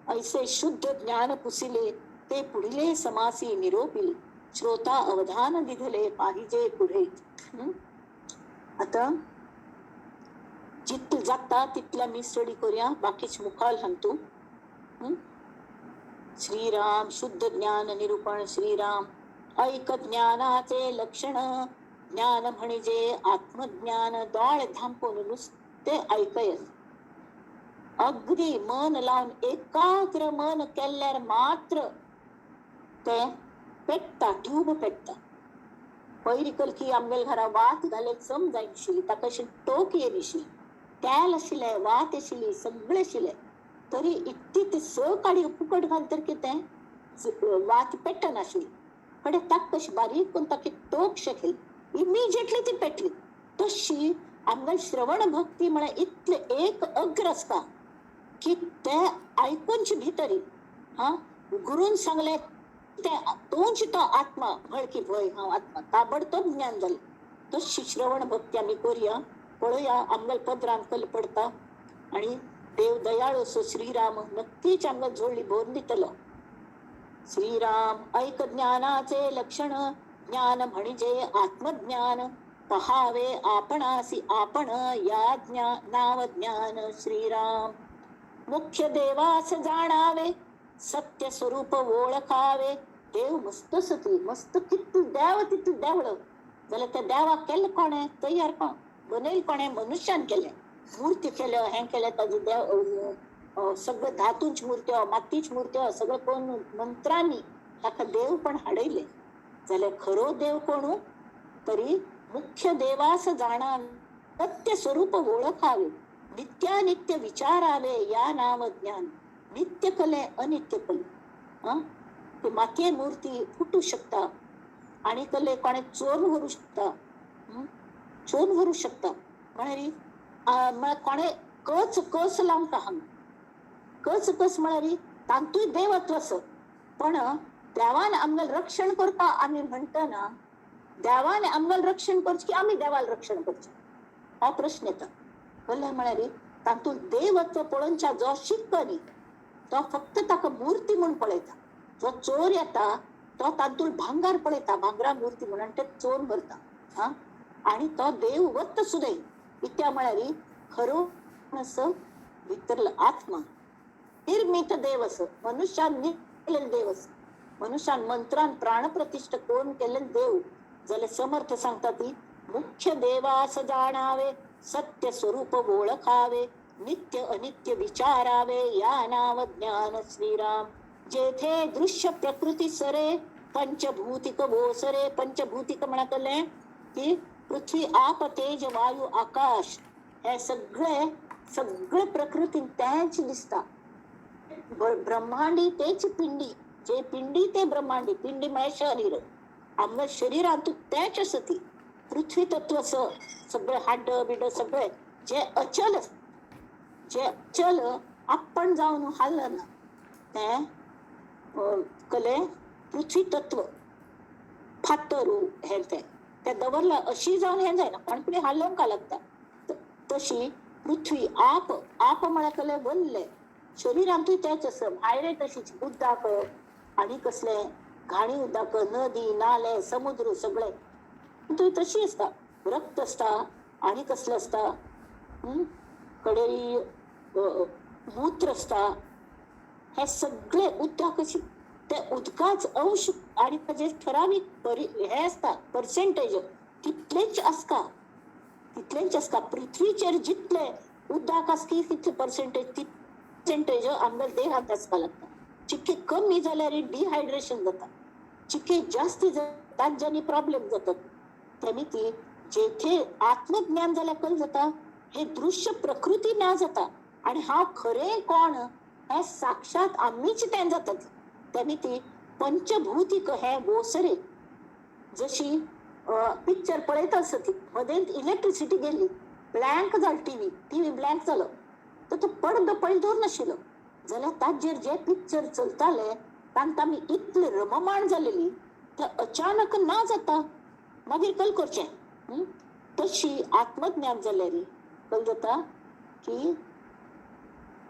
ऐसे शुद्ध ज्ञान पुसिले ते पुढिले समासी निरोपिले, श्रोता अवधान दिधले पाहिजे पुढे. आता जितले जाता तितले मी स्टडी करूया, बाकीच मुखार सांगतो. श्रीराम शुद्ध ज्ञान निरूपण श्रीराम. ऐक ज्ञानाचे लक्षण, ज्ञान म्हणजे आत्मज्ञान, दोळे धांपून नुसते ऐकय, अगदी मन लावन एकाग्र मन केल्यार मात्र ते पेट्टा, ट्यूब पेट्टा. पयली कलकी आमगेल्या घरा वात घालें सम जायनाशिल्ली, ताका अशी टोक येनाशिल्ली, तेल आशिल्लें, वात आशिल्ली, सगळें आशिल्लें, तरी इतली ती स काडी फुकट घालतर कितें वात पेटनाशिल्ली. कडेन ताका कशी बारीक करून ताका टोक शेकली, इमिजिएटली ती पेटली. तशी आमगेली श्रवण भक्ती म्हळ्यार इतलें एक अग्र आसता की तें आयकूनच भितरी हां गुरून सांगलें तें तोच तो आत्मा म्हळ की भंय हांव आत्मा, ताबडतोब ज्ञान जालें. तशी श्रवण भक्ती आमी करुया, पळोवया आमगेल्या पदरान कल पडता आनी देव दयाळू असो श्रीराम नक्कीच आमकां जोडली भरून दितलो. श्रीराम ऐक ज्ञानाचे लक्षण, ज्ञान म्हणजे आत्मज्ञान, पहावे आपणासी आपण या नाव ज्ञान श्रीराम. मुख्य देवास जाणावे, सत्य स्वरूप ओळखावे. देव मस्त सती मस्त कितू देव तितू देवळ जाल्यार त्या देवाक केलें कोणें, तयार कोण बनयल कोणें, मनुष्यान केलें, मूर्ती केल्यो, हें केलें, ताजो देव सगळें धातूच मुर्त्यो, मातीच मुर्त्यो, सगळें कोण मंत्रांनी ताका देव पण हाडयलें. जाल्यार खरो देव कोणू, तरी मुख्य देवास जाणा सत्य स्वरूप ओळखावे. नित्यानित्य विचारावे या नाव ज्ञान. नित्य कले अनित्य कले. ते मातये मूर्ती फुटू शकता आणि कले कोणे चोरून व्हरूं शकता, चोरून व्हरूं शकता. म्हळ्यार कोणे कच कस लावता हांगा, कच कस म्हळ्यार तांतूय देवत्व आसा. पण देवान आमकां रक्षण करता आमी म्हणटना देवान आमकां रक्षण करचें की आमी देवान रक्षण करचें हो प्रश्न येता. कल्ले म्हळ्यार तातूंत देवत्व पळोवच्या जो शिक्को न्ही तो फक्त ताका मूर्ती म्हूण पळयता. जो चोर येता तो तातूंत भांगर पळयता, भांगरा मूर्ती म्हणून ते चोर भरता. हा, आनी तो देव वत्त सुद्दां इत्या म्हळ्यार खरो असो भितरलो आत्मा निर्मित देव असो, मनुष्यान केलेले देव असो, मनुष्यान मंत्रान प्राणप्रतिष्ठा करून केलेले देव. जाल्यार समर्थ सांगता ती मुख्य देवास जाणावे, सत्य स्वरूप ओळखावे, नित्य अनित्य विचारावे, या नाव ज्ञान श्रीराम. जेथे दृश्य प्रकृती सरे पंचभूतिक वोसरे. पंचभूतिक म्हणतले की पृथ्वी आप तेज वायू आकाश हे सगळे सगळे प्रकृतीन तेच दिसता. ब्रह्मांडी तेच पिंडी, जे पिंडी ते ब्रह्मांडी. पिंडी म्हळ्यार शरीर, आमच्या शरीरांत तेच आसा ती पृथ्वी तत्व सगळे हाड बिड सगळे जे अचल, जे अचल आपण जावन हालना तें कले पृथ्वी तत्व फातरू हें तें तें दवरलां अशी जावन हें जायना, पण कितें हालोवंक लागता. तशी पृथ्वी आप आप म्हळ्यार कले वल्ले शरीरांतूय तेच आसा, भायरे तशीच उदक आनी कसले घाणी उदक, नदी नाले समुद्र सगळे तूय तशी आसता. रक्त आसता आनी कसलें आसता, कडेरी मूत्र आसता, हे सगळे उदक अशी ते उदकाच अंश आनी ताजे ठरावीक हे आसता पर्सेंटेज तितलेच आसता, तितलेच आसता. पृथ्वीचेर जितले उदक आसता तितले पर्सेंटेज पर्सेंटेज आमच्या देहात आसपा लागता. चिके कमी जाल्यार डिहायड्रेशन जाता, चिके जास्त तांच्यांनी प्रॉब्लेम जातात. तेमी ती जेथे आत्मज्ञान जाल्यार कल जाता हे दृश्य प्रकृती ना जाता आनी हांव खरें कोण हें साक्षात आमीच तें जातात. तेमी ती पंचभूतिक हे वोसरे. जशी पिक्चर पळयता आसता ती मदेंत इलेक्ट्रिसिटी गेली, ब्लँक जालो टीव्ही, टीव्ही ब्लँक जालो तर तो पडदो पयलीं दवरनाशिल्लो जाल्यार ताजेर जे पिक्चर चलताले तांकां आमी इतले रममाण जालेली ते अचानक ना जाता, मागीर कल करचें. तशी आत्मज्ञान जाल्यार कल जाता की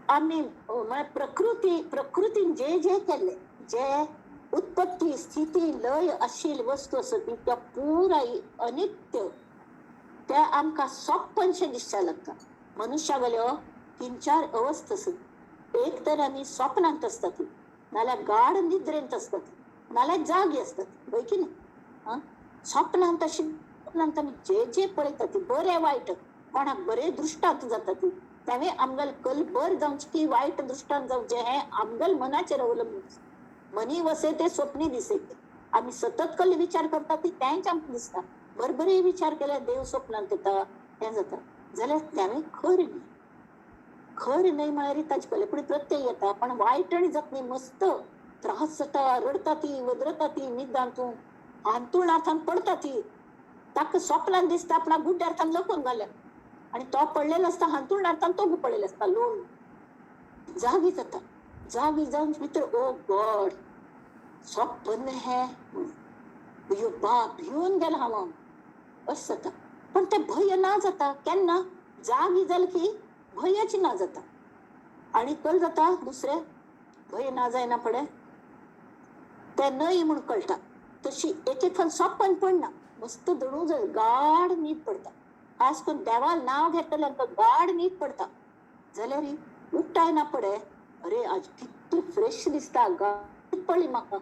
आमी म्हळ्यार प्रकृती प्रकृतीन जे जे केल्ले जे उत्पत्ती स्थिती लय आशिल्ली वस्तू आसा ती त्या पुराय अनित्य त्या आमकां सोंपनशें दिसपाक लागता. मनुष्यागेल्यो तीन चार अवस्था आसत. एक तर आमी स्वप्नांत आसतात, नाल्यार गाढ निद्रेंत आसतात, नाल्यार जागी आसतात, हय की न्ही. आं, स्वप्नांत अशें स्वप्नांत आमी जे जे पळयतात ती बरें वायट, कोणाक बरें दृश्टांत जाता ती तेंवें आमगेल कल बर जावचें की वायट दृश्टांत जावचें हें आमगेल मनाचेर अवलंबून. मनी वसे ते स्वप्नी दिसे. आमी सतत कल विचार करता ती तेंच आमकां दिसता. बरोबरय विचार केल्यार देव स्वप्नांत येता हें जाता जाल्यार तेंवें खरें न्ही. खरें न्हय म्हळ्यार ताजे कले पूण प्रत्यय येता, पण वायट आनी जाता न्ही, मस्त त्रास जाता, रडटा ती, वदरता ती, निदांतून हांतुळांत पडटा ती. ताका स्वप्नान दिसता आपणा गुड्ड्यार थान लकून घाल्या आनी तो पडलेलो आसता हांतुळणार्थान तो पडलेलो आसता लोण. जागी जाता, जागी जावन भितर ओ गॉड स्वप्न हें, अयो बाप भिवन गेला हांव अशें जाता. पण तें भंय ना जाता केन्ना, जागी जाल की भंयच ना जाता. आनी कल जाता दुसरें भंय ना जायना फुडें तें न्हय म्हूण कळटा. तशी एक एक सपन पडना, मस्त दणू गाढ न्हीद पडटा. खास करून देवाल नांव घेतल्यार गाढ न्हीद पडटा जाल्यार उठ्ठाय ना पडे, अरे आज कितली फ्रेश दिसता, गाढ पडली म्हाका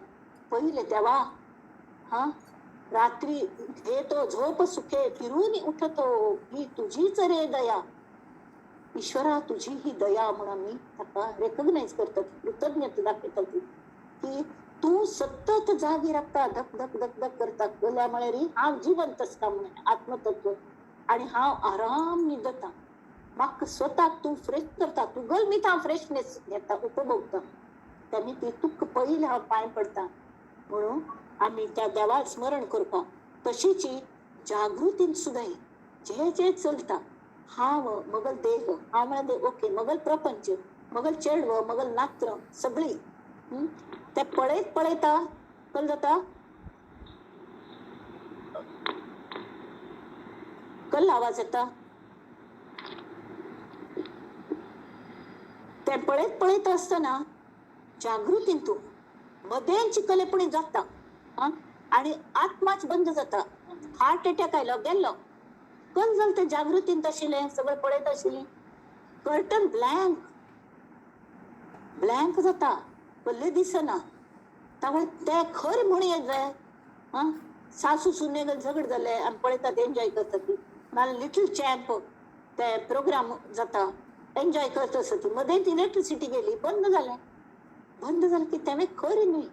पयलें देवा. हा, रात्री घेतो झोप सुखे फिरून उठतो ही तुझीच रे दया. ईश्वरा तुझी ही दया म्हणून आमी ताका रेकग्नायज करतात, कृतज्ञता दाखयतात की तूं सतत जागी रावता, धक धक धक धक करता. कल्या म्हळ्यार हांव जिवंत आसता म्हणून आत्मतत्व आनी हांव आराम न्हिदता. म्हाका स्वताक तूं फ्रेश करता, तूं गलमीत हांव फ्रेशनेस घेता, उपभोगता. तेमी ती तुका पयलीं हांव पांय पडटा. म्हणून आमी त्या देवाक स्मरण करपाक. तशीच जागृतीन सुद्दां जे जे चलता, हांव मगल देह, हांव म्हळ्यार ओके, मगल प्रपंच, मगल चेडव, मगल नात्र सगळी ते पळयत पळयता कल जाता, कल आवाज येता, ते पळयत पळयत आसतना जागृतीन तूं मदेंची कलेपणी जाता आनी आत्माच बंद जाता. हार्ट अटॅक आयलो गेल्लो, कल जालें ते जागृतीन आशिल्लें, सगळें पळयत आशिल्लें, कर्टन ब्लँक ब्लँक जाता, कल्ले दिसना. त्यामुळे ते खर म्हूण येत जाय. आं, सासू सुने झगड जाले आमी पळयतात, एन्जॉय करतात ती. नाल्यार लिटल चॅम्प ते प्रोग्राम जाता, एन्जॉय करता आसता ती, मदेंच इलेक्ट्रिसिटी गेली, बंद जालें. बंद जालें की तें खरें न्हय,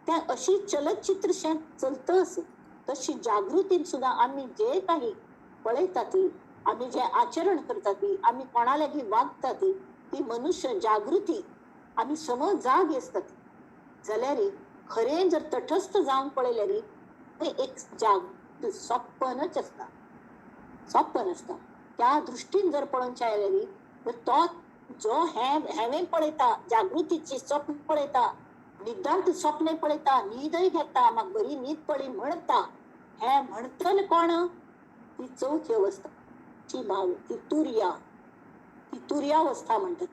तें अशी चलचित्र शें चलता आसा. तशी जागृतीन सुद्दां आमी जे काही पळयता ती, आमी जे आचरण करता ती, आमी कोणा लागीं वागता ती, ती मनुष्य जागृती आमी समज जाग आसता ती. जाल्यार खरें जर तटस्थ जावन पळयल्यार तें एक जाग सपनच आसता, सपन आसता. त्या दृश्टीन जर पळोवचें जाल्यार तर तो जो हें पळयता, जागृतीची स्वप्न पळयता, निदांत स्वप्न पळयता, न्हीदय घेता, म्हाका बरी न्हीद पडली म्हणटा, हें म्हणटले कोण? ती चवथी अवस्था, ती भाव, ती तुर्या, ती तुर्यावस्था म्हणटात.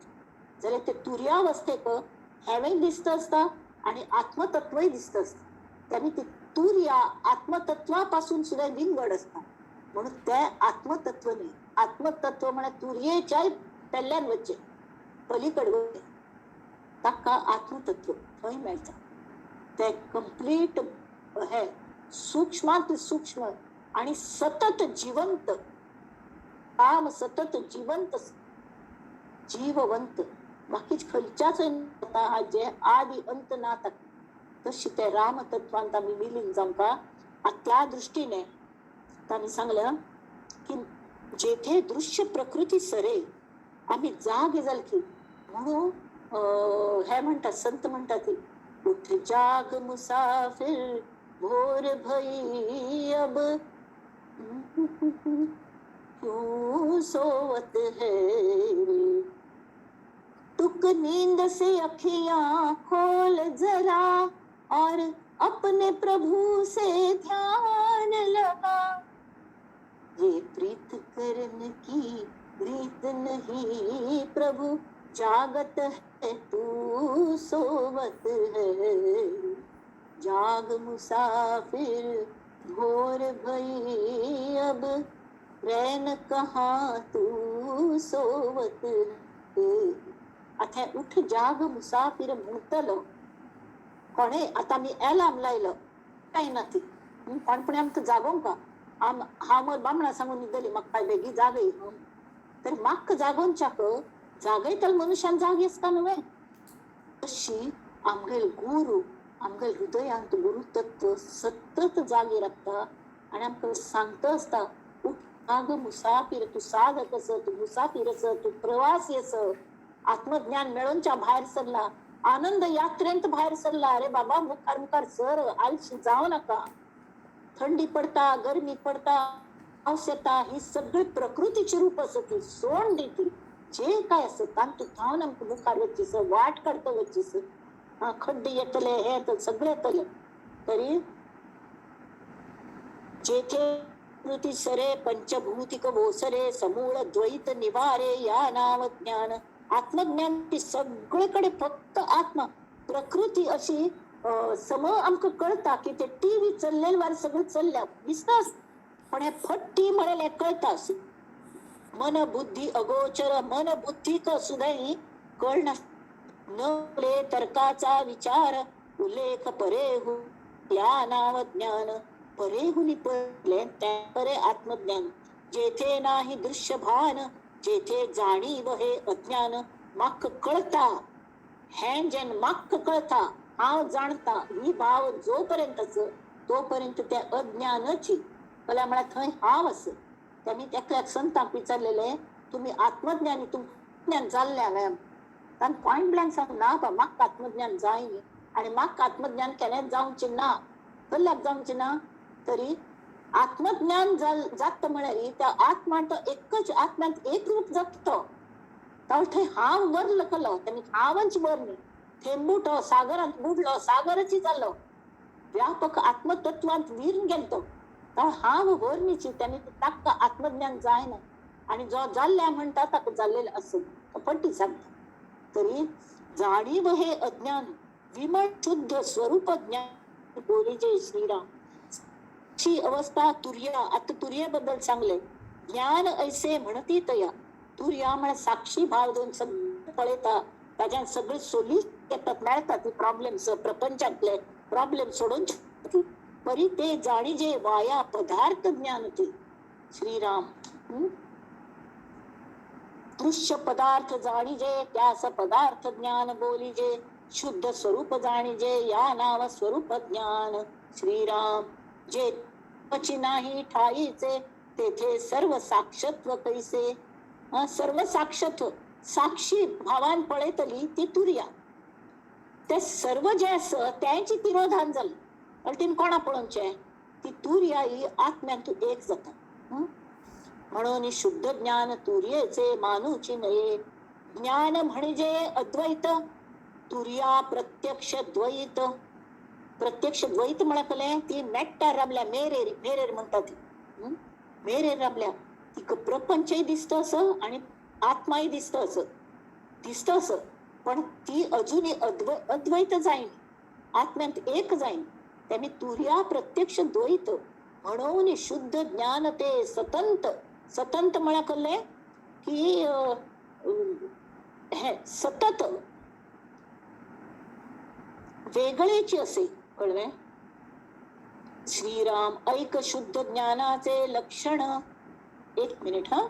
जाल्यार ते तुर्यावस्थेक हेंवूय दिसता आसता आनी आत्मतत्वय दिसता आसता. तेन्ना ती तुर्या आत्मतत्वा पासून सुद्दां विंगड आसता. म्हणून ते आत्मतत्व न्हय. आत्मतत्व म्हळ्यार तुर्येच्याय पेल्यान वचचें, पलीकड वचचें, ताका आत्मतत्व थंय मेळटा. ते कंप्लीट हे सूक्ष्मांत सूक्ष्म आणि सतत जिवंत काम, सतत जिवंत, जीववंत, बाकीच खंयच्याच जे आदी अंत ना ताका. तशी ते रामतत्वांत आमी विलीन जावंका. त्या दृष्टीने तांणी सांगलं की जेथे दृश्य प्रकृती सरे, आमी जागे जाले की म्हणून हे म्हणतात, संत म्हणतात, उठ जाग मुसाफिर भोर भई अब क्यों सोवत है रे, तुक नींद से अखियां खोल जरा और अपने प्रभु से ध्यान लगा, ये प्रीत करन की रीत नहीं प्रभु जागत है तू सोवत है, जाग मुसाफिर भोर भई अब रैन कहाँ तू सोवत है. आतां उठ जाग मुसाफिर म्हणटलो कोणे, आतां आमी एलार्म लायलो काय ना ती कोणपणी आमकां जागोवंक आम हांव बामणा सांगून न्हिदली म्हाका काय बेगी जागय, तर म्हाका जागोवच्याक जागयतले मनुष्यान जाग आसता न्हय. तशी आमगेल गुरू आमगेल हृदयांत गुरु तत्व सतत जागे राखता आनी आमकां सांगता आसता, उठ जाग मुसाफिर, तूं साधक आस, तूं मुसाफिर आस, तूं प्रवासी आस, आत्मज्ञान मेळोवच्या भायर सरला, आनंद यात्रेंत भायर सरला. अरे बाबा मुखार मुखार सर, आलशी जावं नाका. थंडी पडता, गरमी पडता, पावस येता, ही सगळी प्रकृतीची रूप आसा, ती सोड दी. ती जे काय आसा तांतूत धांवन आमकां मुखार वचचीस, वाट काडता वचचीस, खड्डे येतले, हे येतले, सगळे येतले. तरी जेथे कृती सरे पंचभूतिक वोसरे समूळ द्वैत निवारे या नाव ज्ञान. आत्मज्ञान ती सगळीकडे फक्त आत्मा प्रकृती अशी सम आमकां कळता की ते टीव्ही चल्लेले वार सगळं चल्ल्या दिसता, पण हे फट्टी म्हळें कळता. मन बुद्धी अगोचर, मन बुद्धी सुद्दां कळना, न तर्काचा विचार उल्लेख परेहू या नाव ज्ञान. परेहुनी पडले त्या परे आत्मज्ञान. जेथे नाही दृश्य भान, जेथे जाणीव हे अज्ञान. माक कळता हें जेन माक कळता, हांव जाणता, ही भाव जोपर्यंत आस तोपर्यंत त्या अज्ञानाची कला म्हळ्यार थंय हांव आस. तेमी एकल्याक संतांक विचारलेले, तुमी आत्मज्ञानी, तुमकां ज्ञान जाल्लें हांवें. तांकां पॉयंट ब्लँक सांग ना बा, म्हाका आत्मज्ञान जाय न्ही आनी म्हाका आत्मज्ञान केन्नाच जावचें ना, कसल्याक जावचें ना. तरी आत्मज्ञान जाता म्हळ्यार त्या आत्मा तो एकच आत्म्यांत एक रूप जाता तो. तो थंय हांव वरलो कलो, तेणी हांवच वर न्ही, थेंबूटो सागरांत बुडलो, सागरच जालो, व्यापक आत्मतत्वांत वीर गेलो तो. तो हांव वर न्हीची, तेणी ताका आत्मज्ञान जायना आनी जो जाल्ल्या म्हणटा ताका जाल्लेलें आसूं तो पट्टी सांगता. तरी जाणीव हे अज्ञान विमळ शुद्ध स्वरूप ज्ञान बोलीजे श्रीराम. ची अवस्था तुर्या. आता तुर्या बद्दल सांगले, ज्ञान ऐसे म्हणती तया. तुर्या म्हळ्यार साक्षी भाव दोन सगळे पळयता, ताज्यान सगळे सोल्यूशन येतात, मेळतात ती प्रॉब्लेम्स, प्रपंचांतले प्रॉब्लेम सोडून. परी ते जाणीजे वाया पदार्थ ज्ञान ते श्रीराम. दृश्य पदार्थ जाणीजे त्यास पदार्थ ज्ञान बोलीजे, शुद्ध स्वरूप जाणीजे या नाव स्वरूप ज्ञान श्रीराम. जे पची नाही ठाईचे तेथे सर्व साक्षत्व कैसे. सर्व साक्षत्व साक्षी भावान पळयतली ती तुर्या. ते सर्व जे आसा त्यांची तिरोधान जालें, अल्टीन कोणा पळोवचें, ती तुर्या ही आत्म्यांत एक जाता. म्हणून शुद्ध ज्ञान तुर्येचे मानूची नये. ज्ञान म्हणजे अद्वैत, तुर्या प्रत्यक्ष द्वैत. प्रत्यक्ष द्वैत म्हळ्यार कलें ती मेट्टा राबल्या, मेरेर मेरेर म्हणटा ती, मेरेर राबल्या, तिका प्रपंचय दिसता असो आनी आत्माय दिसता असो, दिसता असो, पण ती अजूनय अद्वैत जायना, आत्म्यांत एक जायना. तेमी तुर्या प्रत्यक्ष द्वैत म्हणून शुद्ध ज्ञान ते सतंत. सतंत म्हळ्यार कळ्ळें की हे सतत वेगळेची असे, कळ्ळें. श्रीराम ऐक शुद्ध ज्ञानाचे लक्षण. एक मिनिट हा.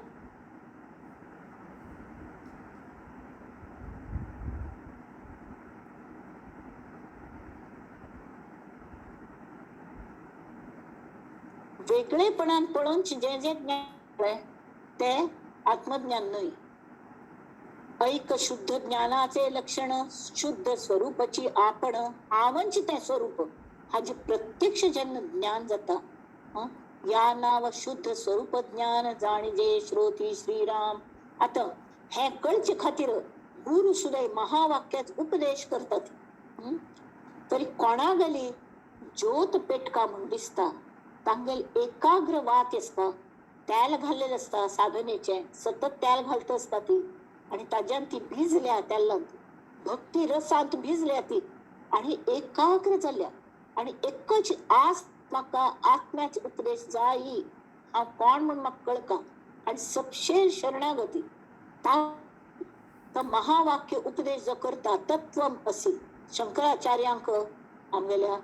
वेगळेपणान पळोवन जें जें ज्ञान ते आत्मज्ञान न्हय. ऐक शुद्ध ज्ञानाचे लक्षण शुद्ध स्वरूपाची आपण, हांवच तें स्वरूप हाजें प्रत्यक्ष जेन्ना ज्ञान जाता, या नाव शुद्ध स्वरूप ज्ञान जाणीजे श्रोती श्रीराम. आतां हें कळचे खातीर गुरू सुद्दां महावाक्याच उपदेश करतात. तरी कोणागेली ज्योत पेटका म्हूण दिसता, तांगेल एकाग्र वात आसता, तेल घाल्लेलें आसता साधनेचें, सतत तेल घालता आसता ती, आनी ताज्यान ती भिजल्या, तेलांत भक्ती रसांत भिजल्या ती, आनी एकाग्र जाल्या, आनी एकच आस म्हाका आत्म्याचे उपदेश जायी, हांव कोण म्हूण म्हाका कळका, आनी सपशेल शरणागती. तो महावाक्य उपदेश जो करता तत्वम असी. शंकराचार्यांक आमगेल्या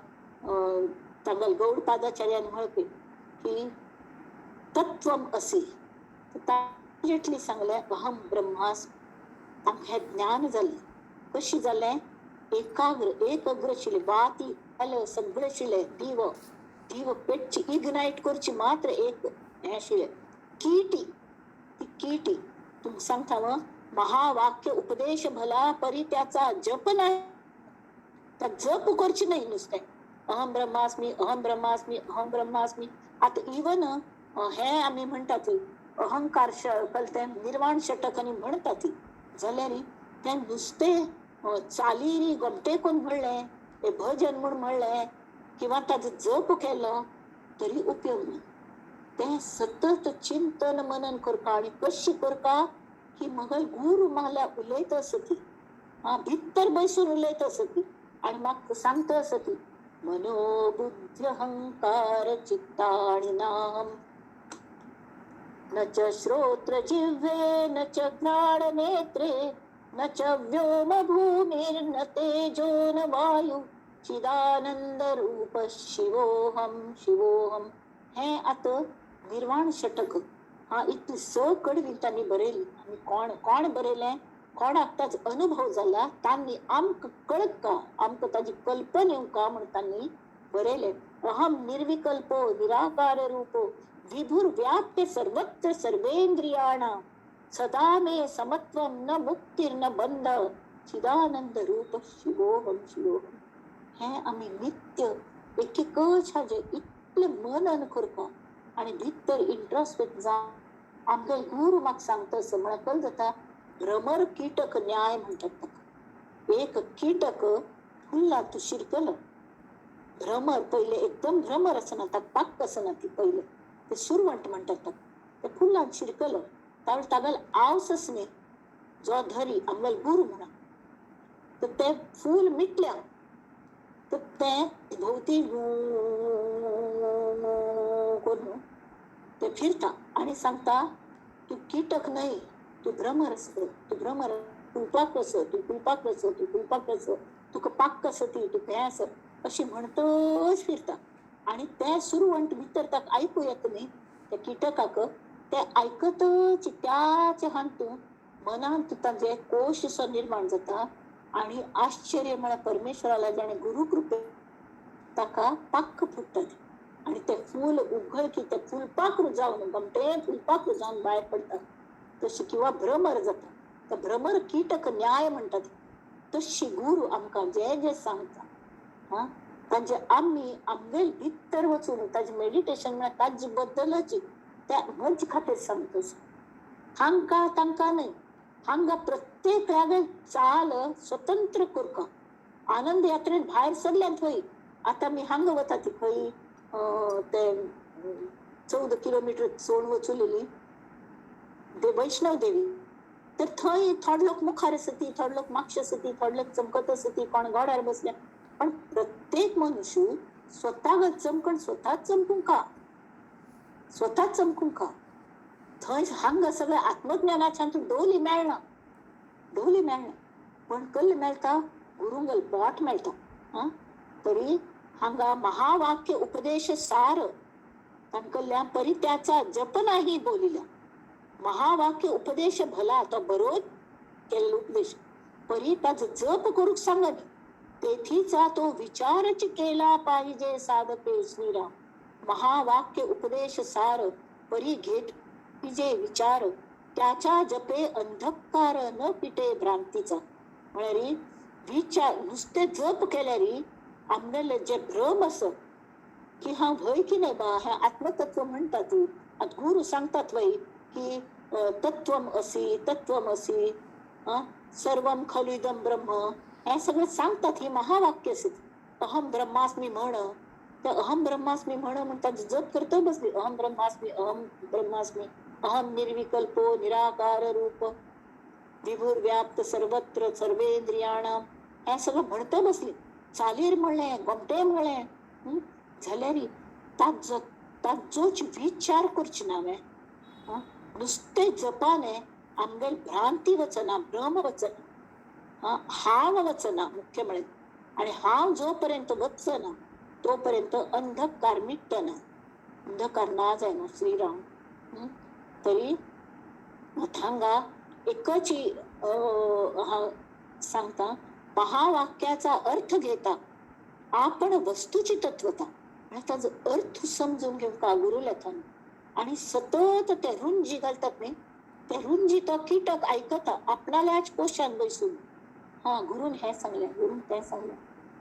तांगेल्या गौडपादाचार्यान म्हणपी की तत्वम असी, इमिजिएटली सांगलें अहम ब्रह्मास्मि. तांकां हें ज्ञान जालें. कशें जालें, एकाग्र एकाग्र आशिल्लें, वाती सगळें आशिल्लें, दिवो दिवो पेटची इग्नायट करची मात्र एक हें आशिल्लें किटी. ती किटी तुमकां सांगता हांव, महावाक्य उपदेश भला परी त्याचा जप नाही, त्या जप करची न्हय नुस्तें अहम ब्रह्मास्मी अहम ब्रह्मास्मी अहम ब्रह्मास्मी. आतां इवन हें आमी म्हणटात अहंकार तें निर्वाण षटक आनी म्हणटात, जाल्यार तें नुस्तें चालीरी गोमटे कोण म्हणलें, हें भजन म्हूण म्हणलें किंवा ताजो जप केलो तरी उपयोग ना. तें सतत चिंतन मनन करपा, आनी कशें करपा की मगल गुरू म्हाल्या उलयता आसती, भितर बसून उलयता आसती आनी म्हाका सांगता आसती मनोबुद्धी अहंकार चित्ताणि नाम न च श्रोत्र जिह्वे न च घ्राण नेत्रे न च व्योम भूमिर्न तेजो न वायु चिदानंद रूप शिवोहम शिवोहम. हें आतां निर्वाण षटक हा, इतली स कडवी तांणी बरयली. आनी कोण कोण बरयलें, कोणाक ताजो अनुभव जाला, तांणी आमकां कळका, आमकां ताजी कल्पना येवंका म्हूण तांणी बरयलें. अहम निर्विकल्पो निराकार रूपो विभुर व्याप्य सर्वत्र सर्वेंद्रियाणां. सदा मे समत्वम न मुक्तीर न बंध चिदानंद रूप शिवोहम शिवोहम. हें आमी नित्य एक एकच हाजें इतलें मनन करपा आनी भितर इंट्रोस्पेक्ट जावन आमगे गुरू म्हाका सांगता असो म्हळ्यार कल जाता. भ्रमर कीटक न्याय म्हणटात ताका. एक कीटक फुल्ला तूं शिरकलो. भ्रमर पयलें एकदम भ्रमर आसना, ताका पाक्क आसना ती पयलें, ते सुरवंट म्हणटात ताका. ते फुल्लान शिरकलो तावळ तागेलो आवस आस न्ही जो धरी आमगेलो गुरू म्हणा, तर तें फूल मिटल्या तर तें भोंवती करून तें फिरता आनी सांगता तूं कीटक न्हय, तूं भ्रमर आस, तूं भ्रमर, फुलपाक आस, तूं फुलपाक आस, तूं फुलपाक आस, तुका पाक्क आसा ती, तूं हें आसा अशी म्हणतच फिरता. आनी तें सुरवंट भितर ताका आयकूं येता न्ही त्या किटकाक, तें आयकतच त्याच हातूंत मनांत ताजें कोश असो निर्माण जाता आनी आश्चर्य म्हळ्यार परमेश्वराला जाणें गुरू कृपे ताका पाक्क फुट्टा आनी तें फूल उगळ की तें फुलपाक जावन गमटें फुलपाक जावन भायर पडटा तशें किंवां भ्रमर जाता. तर भ्रमर कीटक न्याय म्हणटात. तशी गुरू आमकां जें जें सांगता आं ताजें आमी आमगेल भितर वचून ताजें मेडिटेशन म्हळ्यार ताजे बद्दलच त्या म्हजे खातीर सांगता. हांकां तांकां न्हय, हांगा प्रत्येकागे चाल स्वतंत्र करका. आनंद यात्रेन भायर सरल्यात खंय, आतां आमी हांगा वता ती खंय ते 14 किलोमिटर चोड वचुलेली वैष्णव देवी, तर थंय थोडे लोक मुखार आसा ती, थोडे लोक मागशे आसा ती, थोडे लोक चमकत आसा ती, कोण गोड्यार बसल्या. पण प्रत्येक मनुष्य स्वतः चमकण स्वतःच चमकूंक का, स्वतःच चमकूंक का. थंय हांगा सगळें आत्मज्ञानाच्यान तूं डोली मेळना, डोली मेळना, पण कल्ल मेळटा, गुरुंगल बोट मेळटा. आं तरी हांगा महावाक्य उपदेश सार तांकल्ल्या परी त्याचा जप नाही बोलिला. महावाक्य उपदेश भला तो बरोच केल्लो उपदेश, परी ताजो जप करूंक सांगत तेथीचा तो विचारच केला पाहिजे साधके श्रीराम. महावाक्य उपदेश सार परी घेत जे विचार त्याच्या जपे अंधकार न पिटे भ्रांतीचा. म्हळ्यार विचार नुसते जप केल्यार आमगेले जे भ्रम आसा की हांव व्हय की न्हय बा, हें आत्मतत्व म्हणटात. आतां गुरू सांगतात वय की तत्वम असी तत्वम असी सर्वम खलु इदं ब्रह्म, हें सगळें सांगतात. ही महावाक्य आसा. अहम ब्रह्मास्मी म्हण, ते अहम ब्रह्मास्मी म्हण म्हणटा जप करतय बसली अहम ब्रह्मास्मी अहम ब्रह्मास्मी अहम निर्विकल्पो निराकार रूप विभुर व्याप्त सर्वत्र सर्वेंद्रियाणाम, हें सगळें म्हणत बसली. चालीर म्हणलें, गोमटें म्हणलें, जाल्यार ताजो ताजोच विचार करचो ना हांवें. नुस्तें जपाने आमगेल भ्रांती वचना, भ्रम वचना, हांव वचना मुख्य म्हळ्यार. आनी हांव जो पर्यंत वचना तोपर्यंत अंधकार मिटना, अंधकार ना जायना श्रीराम. तरी हांगा एकच हांव सांगता, महावाक्याचा अर्थ घेता आपण वस्तूची तत्वता, म्हळ्यार ताजो अर्थ समजून घेवंक गुरूल्या थावन. आनी सतत ते रुंजी घालतात न्ही, ते रुंजी तो कीटक आयकता आपणाल्याच कोशान बसून. हा गुरून हें सांगलें, गुरून तें सांगलें,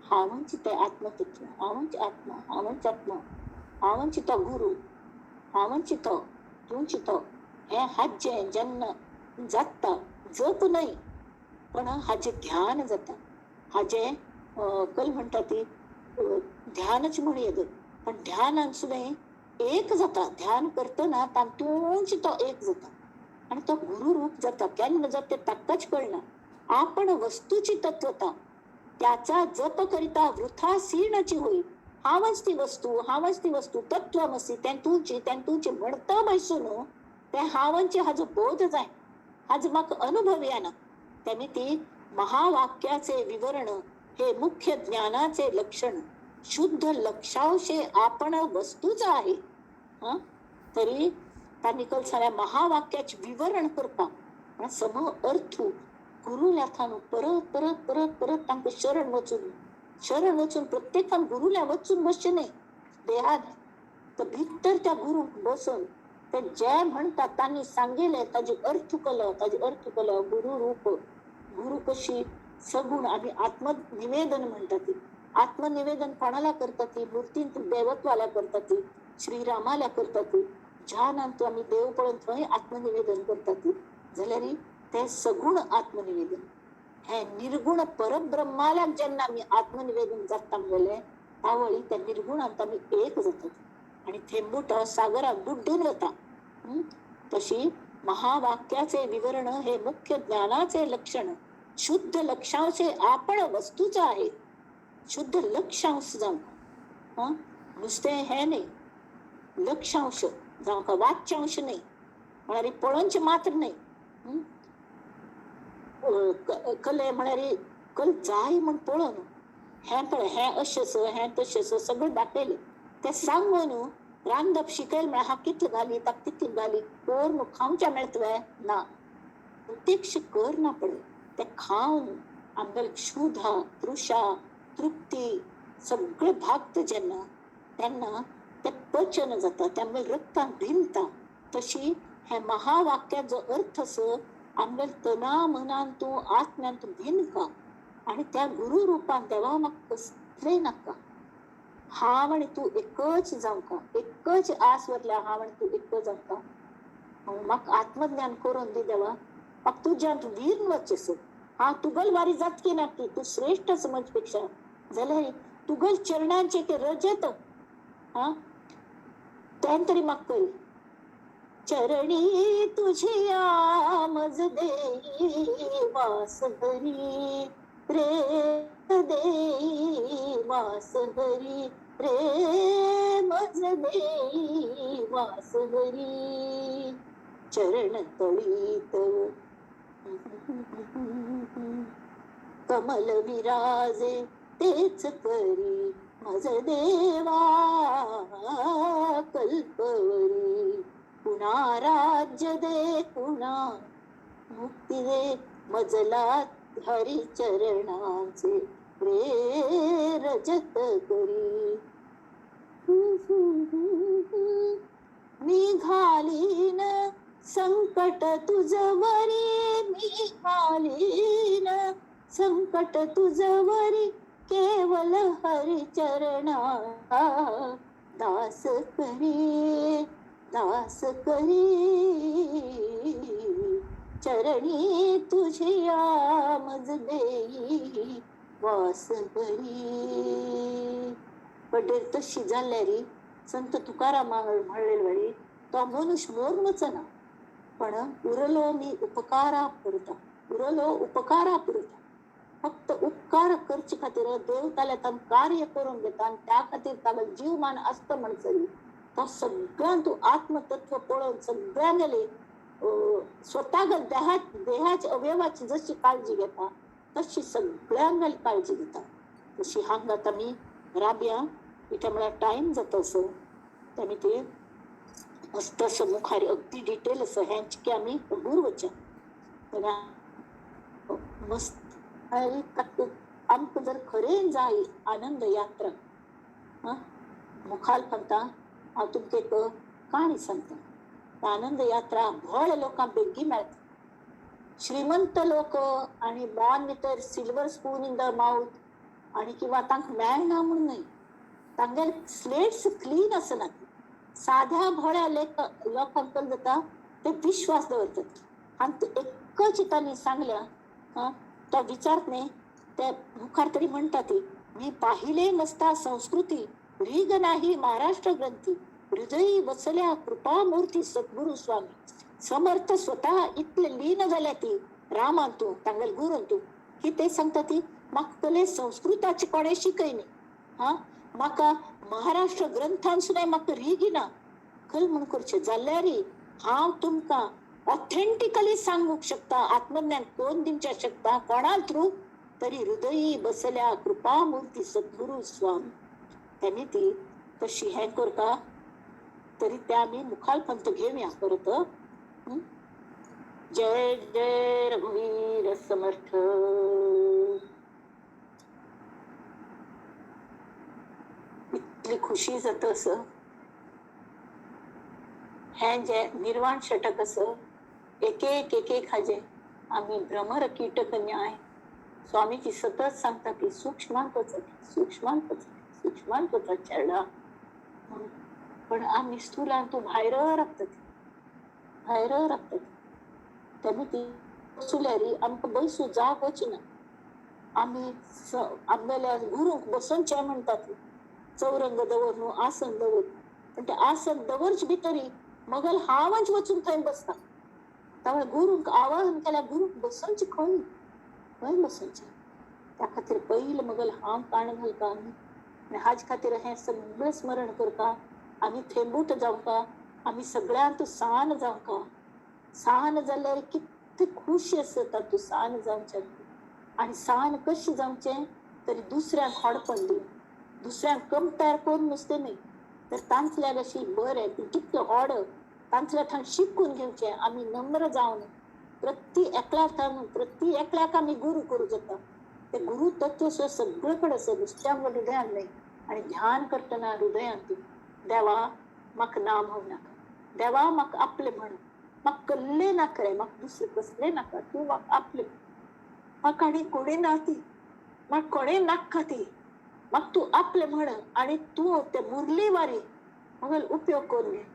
हांवच तें आत्मतत्व, हांवच आत्मा, हांवच आत्मा, हांवच तो गुरू, हांवच तो, तूंच तो. हें हाजें जेन्ना जाता जप न्हय पण हाजें ध्यान जाता. हाजें कल म्हणटा ती ध्यानच म्हणू येता, पण ध्यानान सुद्दां एक जाता. ध्यान करतना तातूंच तो एक जाता आनी तो गुरू रूप जाता. केन्ना जाता तें ताकाच कळना. आपण वस्तूची तत्वता त्याचा जप करिता वृथा सीणाची होईल. हांवच ती वस्तू, हांवच ती वस्तू, तत्वमसी तें तुची, तें तुची म्हणता बसून तें हांवच हाजो बोध जाय, हाजो म्हाका अनुभव येना. तेमी ती महावाक्याचे विवरण हे मुख्य ज्ञानाचे लक्षण शुद्ध लक्षांशे आपण वस्तूच आहे. तरी तांणी कल साऱ्या महावाक्याचे विवरण करपाक सम अर्थ गुरूल्या थावन परत परत परत परत तांकां शरण वचून, शरण वचून प्रत्येकान गुरूल्या वचून बसचें न्हय देहात, तर भितर त्या गुरूंक बसून ते जे म्हणटा तांणी सांगिल्लें ताजी अर्थ कलो, ताजी अर्थ कलो. गुरु रूप, गुरु कशी सगुण आमी आत्मनिवेदन म्हणटा ती. आत्मनिवेदन कोणाला करता ती? मूर्तींत देवत्वाला करता ती, श्रीरामाला करता ती. ज्यानांत आमी देव पळोवन थंय आत्मनिवेदन करता ती. जाल्यार ते सगुण आत्मनिवेदन. हे निर्गुण परब्रह्माला जेन्ना आमी आत्मनिवेदन जाता म्हणलें तावळी त्या निर्गुणांत आमी एक जातात आणि थेंबूट सागरात बुड्डून वता. तशी महावाक्याचे विवरण हे मुख्य ज्ञानाचे लक्षण शुद्ध लक्षांचे आपण वस्तूच आहे. शुद्ध लक्षांश जावंक, नुस्तें हें न्ही, लक्षांश जावंक, वाच्यांश न्ही, म्हळ्यार पळोवचें मात्र न्ही. कले म्हळ्यार कल जाय म्हण पळोवन हें पळय, हें अशें हें तशें सगळें दाखयलें. तें सांगून रांदप शिकयल म्हळ्यार हा कितलें घाली ताका तितलें घाली कर न्हू खावच्या मेळटलें ना, प्रत्यक्ष कर ना पळय. तें खावन आमगेले क्षुधा तृषा तृप्ती सगळें भागता जेन्ना तेन्ना तें पचन जाता, तें आमगेल्या रक्तान भिनता. तशी हे महावाक्याचो अर्थ असो आमगेल्या तना मनान तूं आत्म्यान तूं भिनका आणि त्या गुरु रुपान देवा म्हाका कसलें नाका, हांव आनी तूं एकच जावंका, एकच आस वरल्या हांव आनी तूं एकच जावंका. म्हाका आत्मज्ञान करून दी देवा, म्हाका तुज्यांत वीर वचचें सर. हांव तुगल वारी जातकी ना की तूं श्रेश्ठ समज पेक्षा जाल्यार तुगल चरणांचे ते रजत हा तें तरी म्हाका करी. चरणी तुझिया मज देई वास हरी रे, देई वास हरी रे, मज देई वास हरी. चरण तळीत कमल विराजे तेच करी मज देवा कल्पवरी. कुणा राज्य दे कुणा मुक्ती दे मजला हरी चरणांचे रे रजत करी. मी घालीन संकट तुझवरी, मी घालीन संकट तुझवरी, केवल हरी चरणा दास करी, दास करी. चरणी तुझिया मज देई वास करी. पडेर तशी जाल्यार संत तुकाराम म्हणलेले वरी तो मनुष्य मोरून वचना, पण उरलो मी उपकारा पुरता, उरलो उपकारा पुरता. फक्त उपकार करचे खातीर देव ताल्या तान कार्य करून घेता आनी त्या खातीर तागेलो जीवमान आसता म्हणसरी तो सगळ्यान तूं आत्मतत्व पळोवन सगळ्यांगेले स्वताक देहाच्या अवयवाची जशी काळजी घेता तशी सगळ्यांगेली काळजी घेता. तशी हांगा आतां आमी राबया इथे म्हळ्यार टायम जाता असो आमी ते मस्त असो मुखार अगदी डिटेल असो हेंच की आमी गुरू वच्या मस्त. आमकां जर खरें जाय आनंद यात्रा मुखार सांगता हांव तुमकां एक काणी सांगता. आनंद यात्रा भोळ लोकांक बेगीन मेळटा. श्रीमंत लोक आनी born with silver spoon in the mouth आनी किंवा तांकां मेळना म्हूण न्हय, तांगेले स्लेट्स क्लीन आसनात. साध्या भोळ्या लोकांक जाता ते विश्वास दवरतात. आनी एकच तांणी सांगल्या तो विचारत न्ही ते मुखार तरी म्हणटा ती, मी पाहिले नसता संस्कृती रीग नाही महाराष्ट्र ग्रंथी, हृदयी वसल्या कृपामूर्ती सद्गुरु स्वामी. समर्थ स्वतः इतले लीन जाल्या ती रामान तूं तांगेले गुरून तूं की ते सांगता ती म्हाका कले संस्कृताची कोणें शिकयनी, हा म्हाका महाराष्ट्र ग्रंथान सुद्दां म्हाका रीग ना. खंय म्हूण करचें जाल्यार हांव तुमकां ऑथेंटिकली सांगूंक शकता, आत्मज्ञान कोण दिवच्या शकता कोणा थ्रू तरी हृदयी बसल्या कृपामूर्ती सद्गुरु स्वामी. त्यांनी ती तशी हें करता तरी त्या आमी मुखार पंत घेवया परत. जय जय रघुवीर समर्थ. इतली खुशी जाता असं हें जें निर्वाण षटक आसा, एक एक एक एक हाजें आमी भ्रमर कीटक न्याय स्वामीजी सतत सांगता की सूक्ष्मांत वचत, सूक्ष्मांत वचत, सूक्ष्मांत वचत चेडा. पण आमी स्थुलांत तूं भायर राबतात, भायर राबतात. तेन्ना ती बसल्यार आमकां बैसू जाग वचना. आमी आमगेल्या गुरूंक बसोवचें म्हणटात, चौरंग दवर न्हू, आसन दवर. पण तें आसन दवरचे भितरी मगल हांवच वचून थंय बसता. त्यामुळे गुरूंक आवाहन केल्यार गुरूंक बसोवचें खंय, खंय बसोवचें. त्या खातीर पयलें मगल हांव काण घालता आमी. आनी हाजे खातीर हें सगळें स्मरण करता आमी थेंबूट जावंका, आमी सगळ्यांत सान जावंका. सान जाल्यार कितली खुशी आसता तूं सान जावचें. आनी सान कशें जावचें तरी दुसऱ्यांक होडपण दिवन, दुसऱ्यांक कंपेर करून नुस्तें न्हय, तर तांतल्यान अशी बरें कितलें होड तांतल्या थावन शिकून घेवचें. आमी नम्र जावन प्रति एकल्या थावन प्रति एकल्याक आमी गुरू करूं जाता. ते गुरू तत्व सगळे कडेन आसा, नुस्त्या हृदयान न्हय. आनी ध्यान करतना हृदयांत देवा म्हाका ना म्हणू नाका, देवा म्हाका आपलें म्हण, म्हाका कसलें नाका रे, म्हाका दुसरें कसलें नाका, तूं म्हाका आपलें, म्हाका आनी कोणें ना ती, म्हाका कोणें नाका ती, म्हाका तूं आपलें म्हण. आनी तूं ते मुरली वारी मगल उपयोग करून घे,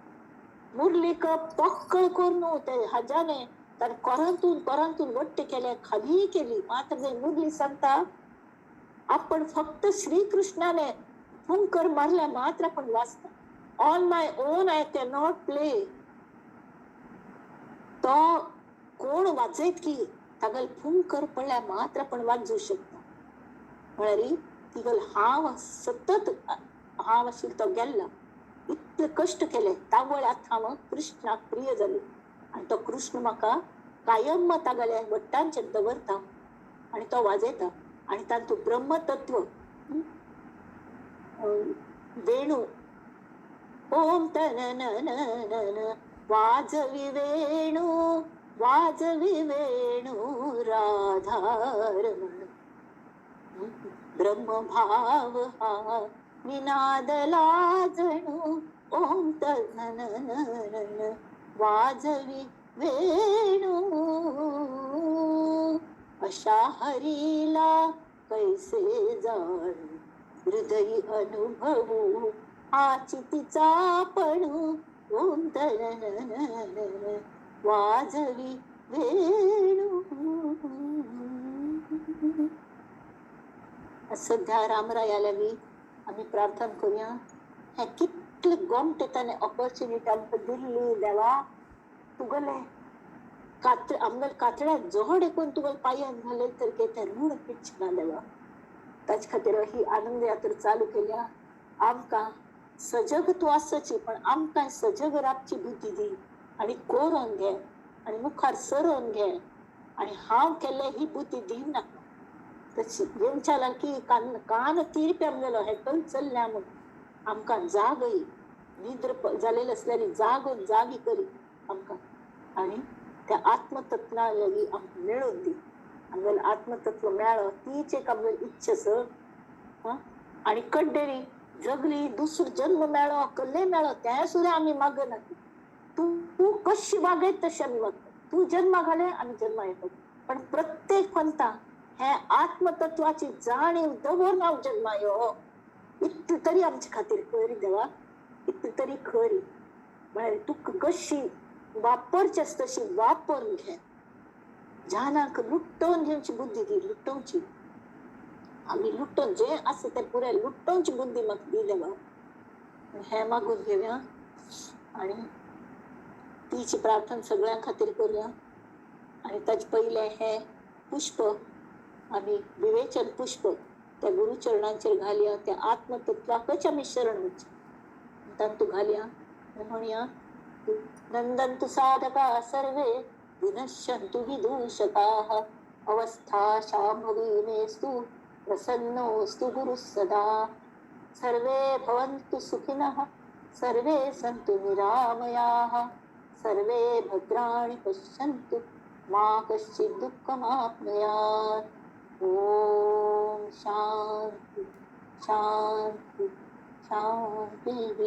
मुरलीक पक्कळ करून ते हाजाने ताणें कोरांतून कोरांतून वट्ट केले, खाली केली. मात्र जंय मुरली सांगता आपण फक्त श्रीकृष्णाने फुंकर मारल्या मात्र आपण वाचता. On my own I cannot play. तो कोण वाजयत की तागेल फुंकर पडल्या मात्र आपण वाजू शकता. म्हळ्यार तिगल हांव सतत हांव आशिल्लो तो गेल्ला, इतले कश्ट केले तावळ आतां हांव कृष्णाक प्रिय जाले. आनी तो कृष्ण म्हाका कायम तागेल्या वट्टांचेर दवरता आनी तो वाजयता. आनी तातूंत ब्रह्मतत्व वेणू ओम तन वाजवी वेणू, वाजवी वेणू राधारमण, ब्रह्मभाव हा निनादला जणू, ओम तन वाजवी वेणू. अशा हरीला कैसे जाणू, हृदय अनुभवू आचितीचा पणू, ओम तन वाजवी वेणू. सध्या रामरायाला बी आमी प्रार्थना करूया. हें कितले गोमटे ताणें ऑपॉर्च्युनिटी आमकां दिल्ली देवा. तुगेले कात आमगेले कातड्याक जोड एकूण तुगेले पांयान घाले तर तें ऋण फिटचें ना देवा. ताचे खातीर ही आनंद यात्रा चालू केल्या. आमकां सजग तूं आसची, पण आमकां सजग रावची बुद्धी दी आनी कोरोन घे आनी मुखार सरोन घे. आनी हांव केल्लें ही बुद्धी दिव नाका. तशी येवच्या लागी कान कान तिरपी आमगेलो हें कल चल्ल्या म्हूण आमकां जागय, निद्र जालेली आसल्यार जागोवन जागी करी आमकां. आनी त्या आत्मतत्वा लागीं आमकां मेळोवन दी. आमगेलें आत्मतत्व मेळ्ळो तीच एक आमगेली इच्छा सर. आनी कड्डेरी जगली दुसरो जन्म मेळ्ळो कसलें मेळ्ळो तें सुद्दां आमी मागना. तूं कशी वागयत तशें आमी वागता. तूं जन्मा घाले आमी जन्मा येतात. पण प्रत्येक पंथा हें आत्मतत्वाची जाणीव दवरून हांव जन्मा यो, इतली तरी आमचे खातीर खरी देवा, इतली तरी खरी. म्हळ्यार तुका कशी वापरची आसता तशी वापरून घे. जानाक लुटोवन घेवची बुद्धी दी, लुटोवची. आमी लुटोवन जें आसा तें पुराय लुटोवची बुद्धी म्हाका दी देवा. हें मागून घेवया आनी तिची प्रार्थना सगळ्यां खातीर करूया. आनी ताचे पयलें हें पुष्प आमी विवेचन पुष्प त्या गुरुचरणांचेर घालया. त्या आत्मतत्वाकच आमी शरण वचचें, तातूंत घालया आनी म्हणया, नंदन्तु साधका सर्वे विनश्यन्तु विदूषकाः, अवस्था शाम्भवी मेस्तु प्रसन्नोऽस्तु गुरुः सदा. सर्वे भवन्तु सुखिनः, सर्वे सन्तु निरामयाः, सर्वे भद्राणि पश्यन्तु मा कश्चित् दुःखमाप्नुयात्. ॐ शांति शांति शांतिः.